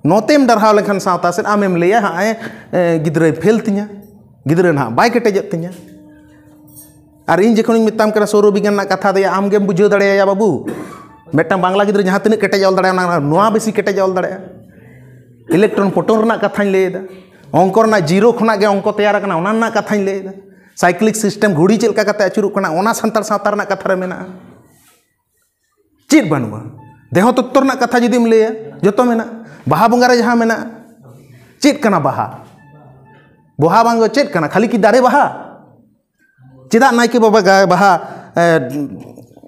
ᱱᱚᱛᱮᱢ ᱰᱟᱨᱦᱟᱣ ᱞᱮᱱᱠᱷᱟᱱ ᱥᱟᱶᱛᱟ ᱥᱮᱫ ᱟᱢᱮᱢ ᱞᱟᱹᱭᱟ, "ᱦᱟᱸᱜ ᱮ, ᱮ, ᱜᱤᱫᱽᱨᱟᱹᱭ ᱯᱷᱮᱞ ᱛᱤᱧᱟ, ᱜᱤᱫᱽᱨᱟᱹ ᱱᱟᱦᱟᱜ ᱵᱟᱭ ᱠᱮᱴᱮᱡᱚᱜ ᱛᱤᱧᱟ᱾" ᱟᱨ ᱤᱧ ᱡᱚᱠᱷᱚᱱᱤᱧ ᱢᱮᱛᱟᱢ ᱠᱟᱱᱟ ᱥᱳᱣᱨᱚ ᱵᱤᱜᱽᱜᱟᱱ ᱨᱮᱱᱟᱜ ᱠᱟᱛᱷᱟ ᱫᱚᱭᱟ, ᱟᱢ ᱜᱮᱢ ᱵᱩᱡᱷᱟᱹᱣ ᱫᱟᱲᱮᱭᱟᱭᱟ ᱵᱟᱹᱵᱩ᱾ ᱢᱤᱫᱴᱟᱝ ᱵᱟᱝᱞᱟ ᱜᱤᱫᱽᱨᱟᱹ ᱡᱟᱦᱟᱸ ᱛᱤᱱᱟᱹᱜ ᱠᱮᱴᱮᱡ ᱚᱞ ᱫᱟᱲᱮᱭᱟᱜᱼᱟ, ᱚᱱᱟ ᱱᱚᱣᱟ ᱵᱮᱥᱤ ᱠᱮᱴᱮᱡ ᱚᱞ ᱫᱟᱲᱮᱭᱟᱜᱼᱟ᱾ ᱤᱞᱮᱠᱴᱨᱚᱱ ᱯᱨᱳᱴᱚᱱ ᱨᱮᱱᱟᱜ ᱠᱟᱛᱷᱟᱧ ᱞᱟᱹᱭᱮᱫᱟ, ᱚᱝᱠᱚ ᱨᱮᱱᱟᱜ ᱡᱤᱨᱳ ᱠᱷᱚᱱᱟᱜ ᱜᱮ ᱚᱝᱠᱚ ᱛᱮᱭᱟᱨ ᱟᱠᱟᱱᱟ, ᱚᱱᱟ ᱨᱮᱱᱟᱜ ᱠᱟᱛᱷᱟᱧ ᱞᱟᱹᱭᱮᱫᱟ᱾ ᱥᱟᱭᱠᱞᱤᱠ ᱥᱤᱥᱴᱮᱢ, ᱜᱷᱩᱲᱤ ᱪᱮᱫ ᱞᱮᱠᱟ ᱠᱟᱛᱮ ᱟᱹᱪᱩᱨᱚᱜ ᱠᱟᱱᱟ, ᱚᱱᱟ ᱥᱟᱱᱛᱟᱲ ᱥᱟᱶᱛᱟ ᱨᱮᱱᱟᱜ ᱠᱟᱛᱷᱟ ᱨᱮ ᱢᱮᱱᱟᱜᱼᱟ᱾ ᱪᱮᱫ ᱵᱟᱹᱱᱩᱜᱼᱟ? ᱫᱮᱦᱚ ᱛᱚᱛᱛᱚ ᱨᱮᱱᱟᱜ ᱠᱟᱛᱷᱟ ᱡᱩᱫᱤᱢ ᱞᱟᱹᱭᱟ, ᱡᱚᱛᱚ ᱢᱮᱱᱟᱜᱼᱟ᱾ ᱵᱟᱦᱟ ᱵᱚᱸᱜᱟ ᱨᱮ ᱡᱟᱦᱟᱸ ᱢᱮᱱᱟᱜᱼᱟ, ᱪᱮᱫ ᱠᱟᱱᱟ ᱵᱟᱦᱟ? ᱵᱟᱦᱟ ᱵᱟᱝ ᱫᱚ ᱪᱮᱫ ᱠᱟᱱᱟ? ᱠᱷᱟᱹᱞᱤ ᱠᱤ ᱫᱟᱨᱮ ᱵᱟᱦᱟ? ᱪᱮᱫᱟᱜ ᱱᱟᱭᱠᱮ ᱵᱟᱵᱟ ᱜᱟ- ᱵᱟᱦᱟ ᱮ,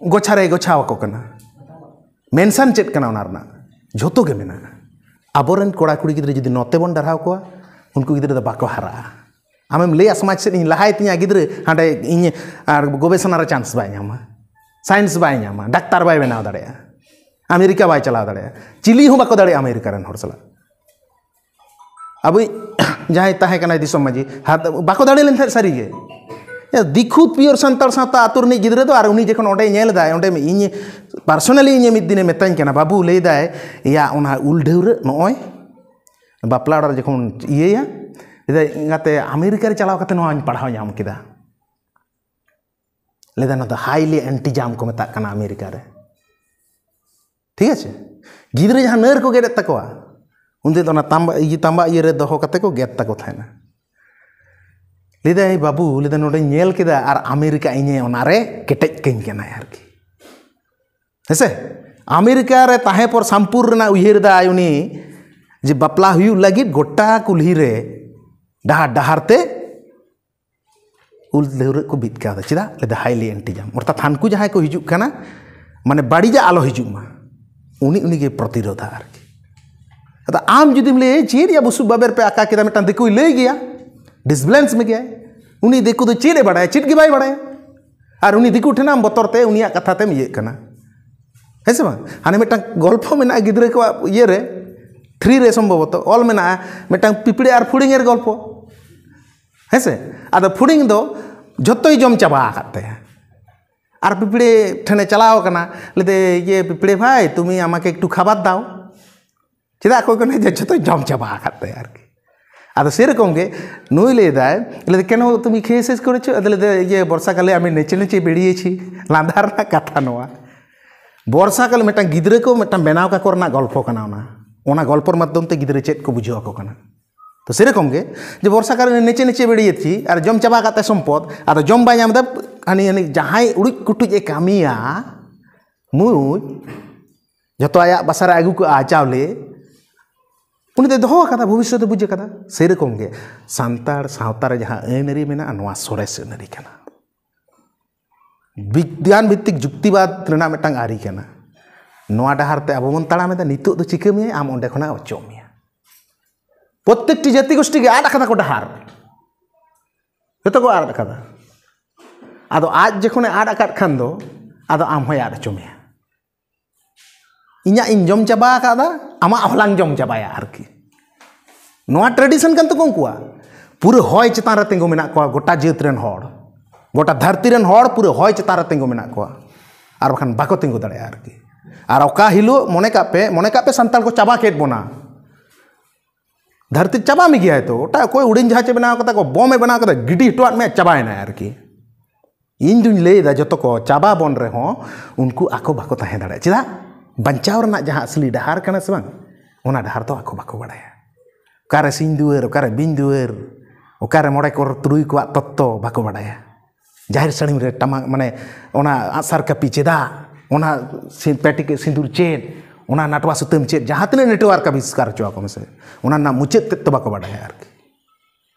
ᱜᱚᱪᱷᱟ ᱨᱮ ᱜᱚᱪᱷᱟᱣ ᱟᱠᱚ ᱠᱟᱱᱟ? ᱢᱮᱱᱥᱟᱱ ᱪᱮᱫ ᱠᱟᱱᱟ ᱚᱱᱟ ᱨᱮᱱᱟᱜ? ᱡᱷᱚᱛᱚ ᱜᱮ ᱢᱮᱱᱟᱜᱼᱟ᱾ ᱟᱵᱚᱨᱮᱱ ᱠᱚᱲᱟ ᱠᱩᱲᱤ ᱜᱤᱫᱽᱨᱟᱹ ᱡᱩᱫᱤ ᱱᱚᱛᱮ ᱵᱚᱱ ᱰᱟᱨᱦᱟᱣ ᱠᱚᱣᱟ, ᱩᱱᱠᱩ ᱜᱤᱫᱽᱨᱟᱹ ᱫᱚ ᱵᱟᱠᱚ ᱦᱟᱨᱟᱜᱼᱟ᱾ ᱟᱢᱮᱢ ᱞᱟᱹᱭᱟ ᱥᱚᱢᱟᱡᱽ ᱥᱮᱫ ᱤᱧ ᱞᱟᱦᱟᱭ ᱛᱤᱧᱟ ᱜᱤᱫᱽᱨᱟᱹ, ᱦᱟᱸᱰᱮ ᱤᱧ ᱟᱨ ᱜᱚᱵᱮᱥᱚᱱᱟ ᱨᱮ ᱪᱟᱱᱥ ᱵᱟᱭ ᱧᱟᱢᱟ, ᱥᱟᱭᱮᱱᱥ ᱵᱟᱭ ᱧᱟᱢᱟ, ᱰᱟᱠᱛᱟᱨ ᱵᱟᱭ ᱵᱮᱱᱟᱣ ᱫᱟᱲᱮᱭᱟᱜᱼᱟ, ᱟᱢᱮᱨᱤᱠᱟ ᱵᱟᱭ ᱪᱟᱞᱟᱣ ᱫᱟᱲᱮᱭᱟᱜᱼᱟ, ᱪᱤᱞᱤ ᱦᱚᱸ ᱵᱟᱠᱚ ᱫᱟᱲᱮᱭᱟᱜᱼᱟ ᱟᱢᱮᱨᱤᱠᱟ ᱨᱮᱱ ᱦᱚᱲ ᱥᱟᱞᱟᱜ᱾ ᱟᱵᱚᱭᱤᱡ ᱡᱟᱦᱟᱸᱭ ᱛᱟᱦᱮᱸ ᱠᱟᱱᱟᱭ ᱫᱤᱥᱚᱢ ᱢᱟᱺᱡᱷᱤ, ᱦᱟᱛ- ᱵᱟᱠᱚ ᱫᱟᱲᱮ ᱞᱮᱱ ᱛᱟᱦᱮᱸᱫ ᱥᱟᱹᱨᱤᱜᱮ᱾ ᱭᱟ, ᱫᱤᱠᱷᱩᱛ ᱯᱤᱭᱳᱨ ᱥᱟᱱᱛᱟᱲ ᱥᱟᱶᱛᱟ ᱟᱹᱛᱩ ᱨᱤᱱᱤᱡ ᱜᱤᱫᱽᱨᱟᱹ ᱫᱚ, ᱟᱨ ᱩᱱᱤ ᱡᱚᱠᱷᱚᱱ ᱚᱸᱰᱮ ᱧᱮᱞ ᱮᱫᱟᱭ, ᱚᱸᱰᱮ ᱤᱧ ᱯᱟᱨᱥᱳᱱᱟᱞᱤ ᱤᱧ ᱢᱤᱫ ᱫᱤᱱᱮ ᱢᱮᱛᱟᱧ ᱠᱟᱱᱟ, "ᱵᱟᱹᱵᱩ," ᱞᱟᱹᱭ ᱫᱟᱭ, "ᱭᱟ, ᱚᱱᱟ ᱩᱞ ᱰᱷᱟᱹᱣᱨᱟᱹᱜ ᱱᱚᱜᱼᱚᱭ ᱵᱟᱯᱞᱟ ᱚᱲᱟᱜ ᱨᱮ ᱡᱚᱠᱷᱚᱱ ᱤᱭᱟᱹᱭᱟ," ᱞᱟᱹᱭ ᱫᱟᱭ, "ᱮᱸᱜᱟᱛᱮ, ᱟᱢᱮᱨᱤᱠᱟ ᱨᱮ ᱪᱟᱞᱟᱣ ᱠᱟᱛᱮ ᱱᱚᱣᱟᱧ ᱯᱟᱲᱦᱟᱣ ᱧᱟᱢ ᱠᱮᱫᱟ᱾" ᱞᱟᱹᱭ ᱫᱟᱭ, "ᱱᱚᱣᱟ ᱫᱚ ᱦᱟᱭᱞᱤ ᱮᱱᱴᱤᱡᱟᱢ ᱠᱚ ᱢᱮᱛᱟᱜ ᱠᱟᱱᱟ ᱟᱢᱮᱨᱤᱠᱟ ᱨᱮ᱾" ᱴᱷᱤᱠ ᱟᱪᱷᱮ? ᱜᱤᱫᱽᱨᱟᱹ ᱡᱟᱦᱟᱸ ᱱᱟᱹᱨ ᱠᱚ ᱜᱮᱫ ᱮᱫ ᱛᱟᱠᱚᱣᱟ, ᱩᱱᱫᱤᱱ ᱫᱚ ᱚᱱᱟ ᱛᱟᱢᱵᱟ, ᱤᱭᱟᱹ, ᱛᱟᱢᱵᱟ ᱤᱭᱟᱹ ᱨᱮ ᱫᱚᱦᱚ ᱠᱟᱛᱮ ᱠᱚ ᱜᱮᱫ ᱛᱟᱠᱚ ᱛᱟᱦᱮᱱᱟ᱾ ᱞᱟᱹᱭ ᱫᱟᱭ, "ᱵᱟᱹᱵᱩ," ᱞᱟᱹᱭ ᱫᱟᱭ, "ᱱᱚᱰᱮᱧ ᱧᱮᱞ ᱠᱮᱫᱟ, ᱟᱨ ᱟᱢᱮᱨᱤᱠᱟ ᱤᱧᱮ ᱚᱱᱟᱨᱮ ᱠᱮᱴᱮᱡ ᱠᱟᱹᱧ ᱠᱟᱱᱟᱭ ᱟᱨᱠᱤ᱾" ᱦᱮᱸᱥᱮ? ᱟᱢᱮᱨᱤᱠᱟ ᱨᱮ ᱛᱟᱦᱮᱸ ᱯᱚᱨ ᱥᱟᱢᱯᱩᱨ ᱨᱮᱱᱟᱜ ᱩᱭᱦᱟᱹᱨ ᱫᱟᱭ ᱩᱱᱤ, ᱡᱮ ᱵᱟᱯᱞᱟ ᱦᱩᱭᱩᱜ ᱞᱟᱹᱜᱤᱫ ᱜᱚᱴᱟ ᱠᱩᱞᱦᱤ ᱨᱮ, ᱰᱟᱦᱟᱨ ᱰᱟᱦᱟᱨ ᱛᱮ ᱩᱞ ᱰᱷᱟᱹᱣᱨᱟᱹᱜ ᱠᱚ ᱵᱤᱫ ᱠᱟᱣᱫᱟ᱾ ᱪᱮᱫᱟᱜ? ᱞᱟᱹᱭ ᱫᱟ, ᱦᱟᱭᱞᱤ ᱮᱱᱴᱤᱡᱟᱢ, ᱚᱨᱛᱷᱟᱛ ᱦᱟᱱᱠᱩ ᱡᱟᱦᱟᱸᱭ ᱠᱚ ᱦᱤᱡᱩᱜ ᱠᱟᱱᱟ, ᱢᱟᱱᱮ ᱵᱟᱹᱲᱤᱡᱟᱜ ᱟᱞᱚ ᱦᱤᱡᱩᱜ ᱢᱟ, ᱩᱱᱤ ᱩᱱᱤᱜᱮ ᱯᱨᱚᱛᱤᱨᱳᱫᱷᱟ ᱟᱨᱠᱤ᱾ ᱟᱫᱚ ᱟᱢ ᱡᱩᱫᱤᱢ ᱞᱟᱹᱭᱟ, "ᱪᱮᱫ ᱭᱟ ᱵᱩᱥᱩᱵ ᱵᱟᱵᱮᱨ ᱯᱮ ᱟᱠᱟ ᱠᱮᱫᱟ?" ᱢᱤᱫᱴᱟᱝ ᱫᱤᱠᱩᱭ ᱞᱟᱹᱭ ᱜᱮᱭᱟ, ᱰᱤᱥᱵᱮᱞᱮᱱᱥ ᱢᱮᱜᱮᱭᱟᱭ᱾ ᱩᱱᱤ ᱫᱤᱠᱩ ᱫᱚ ᱪᱮᱫ ᱮ ᱵᱟᱲᱟᱭᱟ? ᱪᱮᱫ ᱜᱮ ᱵᱟᱭ ᱵᱟᱲᱟᱭᱟ᱾ ᱟᱨ ᱩᱱᱤ ᱫᱤᱠᱩ ᱴᱷᱮᱱ ᱟᱢ ᱵᱚᱛᱚᱨ ᱛᱮ ᱩᱱᱤᱭᱟᱜ ᱠᱟᱛᱷᱟ ᱛᱮᱢ ᱤᱭᱟᱹᱜ ᱠᱟᱱᱟ, ᱦᱮᱸ ᱥᱮ ᱵᱟᱝ? ᱦᱟᱱᱮ ᱢᱤᱫᱴᱟᱝ ᱜᱚᱞᱯᱷᱚ ᱢᱮᱱᱟᱜᱼᱟ ᱜᱤᱫᱽᱨᱟᱹ ᱠᱚᱣᱟᱜ ᱤᱭᱟᱹᱨᱮ, ᱛᱷᱨᱤ ᱨᱮ ᱥᱚᱢᱵᱷᱚᱵᱚᱛᱚ ᱚᱞ ᱢᱮᱱᱟᱜᱼᱟ, ᱢᱤᱫᱴᱟᱝ ᱯᱤᱯᱤᱲᱤ ᱟᱨ ᱯᱷᱩᱲᱤᱝ ᱮᱨ ᱜᱚᱞᱯᱷᱚ, ᱦᱮᱸ ᱥᱮ? ᱟᱫᱚ ᱯᱷᱩᱲᱤᱝ ᱫᱚ ᱡᱷᱚᱛᱚᱭ ᱡᱚᱢ ᱪᱟᱵᱟ ᱟᱠᱟᱫ ᱛᱟᱭᱟ᱾ ᱟᱨ ᱯᱤᱯᱤᱲᱤ ᱴᱷᱮᱱᱮ ᱪᱟᱞᱟᱣ ᱟᱠᱟᱱᱟ, ᱞᱟᱹᱭᱫᱟᱭ, "ᱤᱭᱟᱹ ᱯᱤᱯᱤᱲᱤ ᱵᱷᱟᱭ, তুমি আমাকে একটু খাবার দাও।" ᱪᱮᱫᱟᱜ ᱠᱚ ᱠᱟᱱᱟ? ᱡᱮ ᱡᱷᱚᱛᱚᱭ ᱡᱚᱢ ᱪᱟᱵᱟ ᱟᱠᱟᱫ ᱛᱟᱭᱟ ᱟᱨᱠᱤ᱾ ᱟᱫᱚ ᱥᱮᱨᱚᱠᱚᱢ ᱜᱮ ᱱᱩᱭ ᱞᱟᱹᱭᱫᱟᱭ, ᱞᱟᱹᱭᱫᱟᱭ, "কেন তুমি খেয়ে শেষ করেছো?" ᱟᱫᱚ ᱞᱟᱹᱭᱫᱟᱭ, "ᱤᱭᱟᱹ ᱵᱚᱨᱥᱟ ᱠᱟᱞᱮ আমি নেচে নেচে বেরিয়েছি।" ᱞᱟᱸᱫᱟ ᱨᱮᱱᱟᱜ ᱠᱟᱛᱷᱟ ᱱᱚᱣᱟ᱾ ᱵᱚᱨᱥᱟ ᱠᱟᱞ ᱢᱤᱫᱴᱟᱝ ᱜᱤᱫᱽᱨᱟᱹ ᱠᱚ ᱢᱤᱫᱴᱟᱝ ᱵᱮᱱᱟᱣ ᱠᱟᱠᱚ ᱨᱮᱱᱟᱜ ᱜᱚᱞᱯᱷᱚ ᱠᱟᱱᱟ ᱚᱱᱟ᱾ ᱚᱱᱟ ᱜᱚᱞᱯᱷᱚ ᱢᱟᱫᱽᱫᱷᱚᱢ ᱛᱮ ᱜᱤᱫᱽᱨᱟᱹ ᱪᱮᱫ ᱠᱚ ᱵᱩᱡᱷᱟᱹᱣ ᱟᱠᱚ ᱠᱟᱱᱟ᱾ ᱛᱚ ᱥᱮᱨᱚᱠᱚᱢ ᱜᱮ ᱡᱮ ᱵᱚᱨᱥᱟ ᱠᱟᱞ ᱨᱮ নেচে নেচে বেরিয়েছি, ᱟᱨ ᱡᱚᱢ ᱪᱟᱵᱟ ᱠᱟᱛᱮ ᱥᱚᱢᱯᱚᱫ, ᱟᱫᱚ ᱡᱚᱢ ᱵᱟᱭ ᱧᱟᱢ ᱮᱫᱟ, ᱦᱟᱹᱱᱤ ᱦᱟᱹᱱᱤ ᱡᱟᱦᱟᱸᱭ ᱩᱲᱩᱡ ᱠᱩᱴᱩᱡ ᱮ ᱠᱟᱹᱢᱤᱭᱟ, ᱢᱩᱡᱽ, ᱡᱷᱚᱛᱚ ᱟᱭᱟᱜ ᱵᱟᱥᱟ ᱨᱮ ᱟᱹᱜᱩ ᱠᱟᱜᱼᱟ ᱪᱟᱣᱞᱮ, ᱩᱱᱤ ᱫᱚᱭ ᱫᱚᱦᱚ ᱟᱠᱟᱫᱟ, ᱵᱷᱚᱵᱤᱥᱥᱚᱛ ᱮ ᱵᱩᱡᱽ ᱟᱠᱟᱫᱟ᱾ ᱥᱮᱨᱚᱠᱚᱢ ᱜᱮ ᱥᱟᱱᱛᱟᱲ ᱥᱟᱶᱛᱟ ᱨᱮ ᱡᱟᱦᱟᱸ ᱟᱹᱱ ᱟᱹᱨᱤ ᱢᱮᱱᱟᱜᱼᱟ, ᱱᱚᱣᱟ ᱥᱚᱨᱮᱥ ᱟᱹᱱ ᱟᱹᱨᱤ ᱠᱟᱱᱟ᱾ ᱵᱤᱜᱽᱭᱟᱱ ᱵᱷᱤᱛᱛᱤᱠ ᱡᱩᱠᱛᱤᱵᱟᱫ ᱨᱮᱱᱟᱜ ᱢᱤᱫᱴᱟᱝ ᱟᱹᱨᱤ ᱠᱟᱱᱟ᱾ ᱱᱚᱣᱟ ᱰᱟᱦᱟᱨ ᱛᱮ ᱟᱵᱚ ᱵᱚᱱ ᱛᱟᱲᱟᱢ ᱮᱫᱟ, ᱱᱤᱛᱚᱜ ᱫᱚ ᱪᱤᱠᱟᱹ ᱢᱮᱭᱟᱭ, ᱟᱢ ᱚᱸᱰᱮ ᱠᱷᱚᱱᱟᱜ ᱚᱪᱚᱜ ᱢᱮᱭᱟ᱾ ᱯᱨᱚᱛᱮᱠᱴᱤ ᱡᱟᱹᱛᱤ ᱜᱳᱥᱴᱤ ᱜᱮ ᱟᱫ ᱟᱠᱟᱫᱟ ᱠᱚ ᱰᱟᱦᱟᱨ, ᱡᱚᱛᱚ ᱠᱚ ᱟᱫ ᱟᱠᱟᱫᱟ᱾ ᱟᱫᱚ ᱟᱡ ᱡᱚᱠᱷᱚᱱᱮ ᱟᱫ ᱟᱠᱟᱫ ᱠᱷᱟᱱ ᱫᱚ ᱟᱫᱚ ᱟᱢ ᱦᱚᱸᱭ ᱟᱫ ᱦᱚᱪᱚ ᱢᱮᱭᱟ᱾ ᱤᱧᱟᱹᱜ ᱤᱧ ᱡᱚᱢ ᱪᱟᱵᱟ ᱟᱠᱟᱫᱟ, ᱟᱢᱟᱜ ᱦᱚᱞᱟᱝ ᱡᱚᱢ ᱪᱟᱵᱟᱭᱟ ᱟᱨᱠᱤ᱾ ᱱᱚᱣᱟ ᱴᱨᱮᱰᱤᱥᱚᱱ ᱠᱟᱱ ᱛᱟᱠᱚ ᱩᱱᱠᱩᱣᱟᱜ᱾ ᱯᱩᱨᱟᱹ ᱦᱚᱭ ᱪᱮᱛᱟᱱ ᱨᱮ ᱛᱤᱸᱜᱩ ᱢᱮᱱᱟᱜ ᱠᱚᱣᱟ ᱜᱚᱴᱟ ᱡᱟᱹᱛ ᱨᱮᱱ ᱦᱚᱲ, ᱜᱚᱴᱟ ᱫᱷᱟᱹᱨᱛᱤ ᱨᱮᱱ ᱦᱚᱲ ᱯᱩᱨᱟᱹ ᱦᱚᱭ ᱪᱮᱛᱟᱱ ᱨᱮ ᱛᱤᱸᱜᱩ ᱢᱮᱱᱟᱜ ᱠᱚᱣᱟ, ᱟᱨ ᱵᱟᱠᱷᱟᱱ ᱵᱟᱠᱚ ᱛᱤᱸᱜᱩ ᱫᱟᱲᱮᱭᱟᱜᱼᱟ ᱟᱨᱠᱤ᱾ ᱟᱨ ᱚᱠᱟ ᱦᱤᱞᱳᱜ ᱢᱚᱱᱮ ᱠᱟᱜ ᱯᱮ, ᱢᱚᱱᱮ ᱠᱟᱜ ᱯᱮ ᱥᱟᱱᱛᱟᱲ ᱠᱚ ᱪᱟᱵᱟ ᱠᱮᱫ ᱵᱚᱱᱟ, ᱫᱷᱟᱹᱨᱛᱤ ᱪᱟᱵᱟ ᱢᱮ ᱜᱮᱭᱟᱭ ᱛᱚ, ᱚᱴᱟ ᱚᱠᱚᱭ ᱩᱰᱟᱹᱱ ᱡᱟᱦᱟᱡᱽ ᱮ ᱵᱮᱱᱟᱣ ᱠᱟᱫᱟ, ᱠᱚ ᱵᱚᱢ ᱮ ᱵᱮᱱᱟᱣ ᱠᱟᱫᱟ, ᱜᱤᱰᱤ ᱦᱚᱴᱚᱣᱟᱫ ᱢᱮᱭᱟ, ᱪᱟᱵᱟᱭᱮᱱᱟᱭ ᱟᱨᱠᱤ᱾ ᱤᱧ ᱫᱩᱧ ᱞᱟᱹᱭᱫᱟ ᱡᱚᱛᱚ ᱠᱚ ᱪᱟᱵᱟ ᱵᱚᱱ ᱨᱮᱦᱚᱸ ᱩᱱᱠᱩ ᱟᱠᱚ ᱵᱟᱠᱚ ᱛᱟᱦᱮᱸ ᱫᱟᱲᱮᱭᱟᱜᱼᱟ᱾ ᱪᱮᱫᱟᱜ? ᱵᱟᱧᱪᱟᱣ ᱨᱮᱱᱟᱜ ᱡᱟᱦᱟᱸ ᱟᱥᱞᱤ ᱰᱟᱦᱟᱨ ᱠᱟᱱᱟ ᱥᱮ ᱵᱟᱝ, ᱚᱱᱟ ᱰᱟᱦᱟᱨ ᱫᱚ ᱟᱠᱚ ᱵᱟᱠᱚ ᱵᱟᱲᱟᱭᱟ᱾ ᱚᱠᱟᱨᱮ ᱥᱤᱧ ᱫᱩᱣᱟᱹᱨ, ᱚᱠᱟᱨᱮ ᱵᱤᱧ ᱫᱩᱣᱟᱹᱨ, ᱚᱠᱟᱨᱮ ᱢᱚᱬᱮ ᱠᱚ ᱛᱩᱨᱩᱭ ᱠᱚᱣᱟᱜ ᱛᱚᱛᱛᱚ ᱵᱟᱠᱚ ᱵᱟᱲᱟᱭᱟ᱾ ᱡᱟᱦᱮᱨ ᱥᱟᱹᱲᱤᱢ ᱨᱮ ᱴᱟᱢᱟᱠ, ᱢᱟᱱᱮ ᱚᱱᱟ ᱟᱜᱼᱥᱟᱨ ᱠᱟᱹᱯᱤ ᱪᱮᱫᱟᱜ, ᱚᱱᱟ ᱥᱤ-, ᱯᱮᱴᱤ ᱠᱚ ᱥᱤᱸᱫᱩᱨ ᱪᱮᱫ, ᱚᱱᱟ ᱱᱟᱴᱣᱟ ᱥᱩᱛᱟᱹᱢ ᱪᱮᱫ, ᱡᱟᱦᱟᱸ ᱛᱤᱱᱟᱹᱜ ᱱᱮᱴᱣᱟᱨᱠ ᱟᱵᱤᱥᱠᱟᱨ ᱦᱚᱪᱚ ᱟᱠᱚ ᱢᱮᱥᱮ, ᱚᱱᱟ ᱨᱮᱱᱟᱜ ᱢᱩᱪᱟᱹᱫ ᱛᱮᱫ ᱫᱚ ᱵᱟᱠᱚ ᱵᱟᱰᱟᱭᱟ ᱟᱨᱠᱤ᱾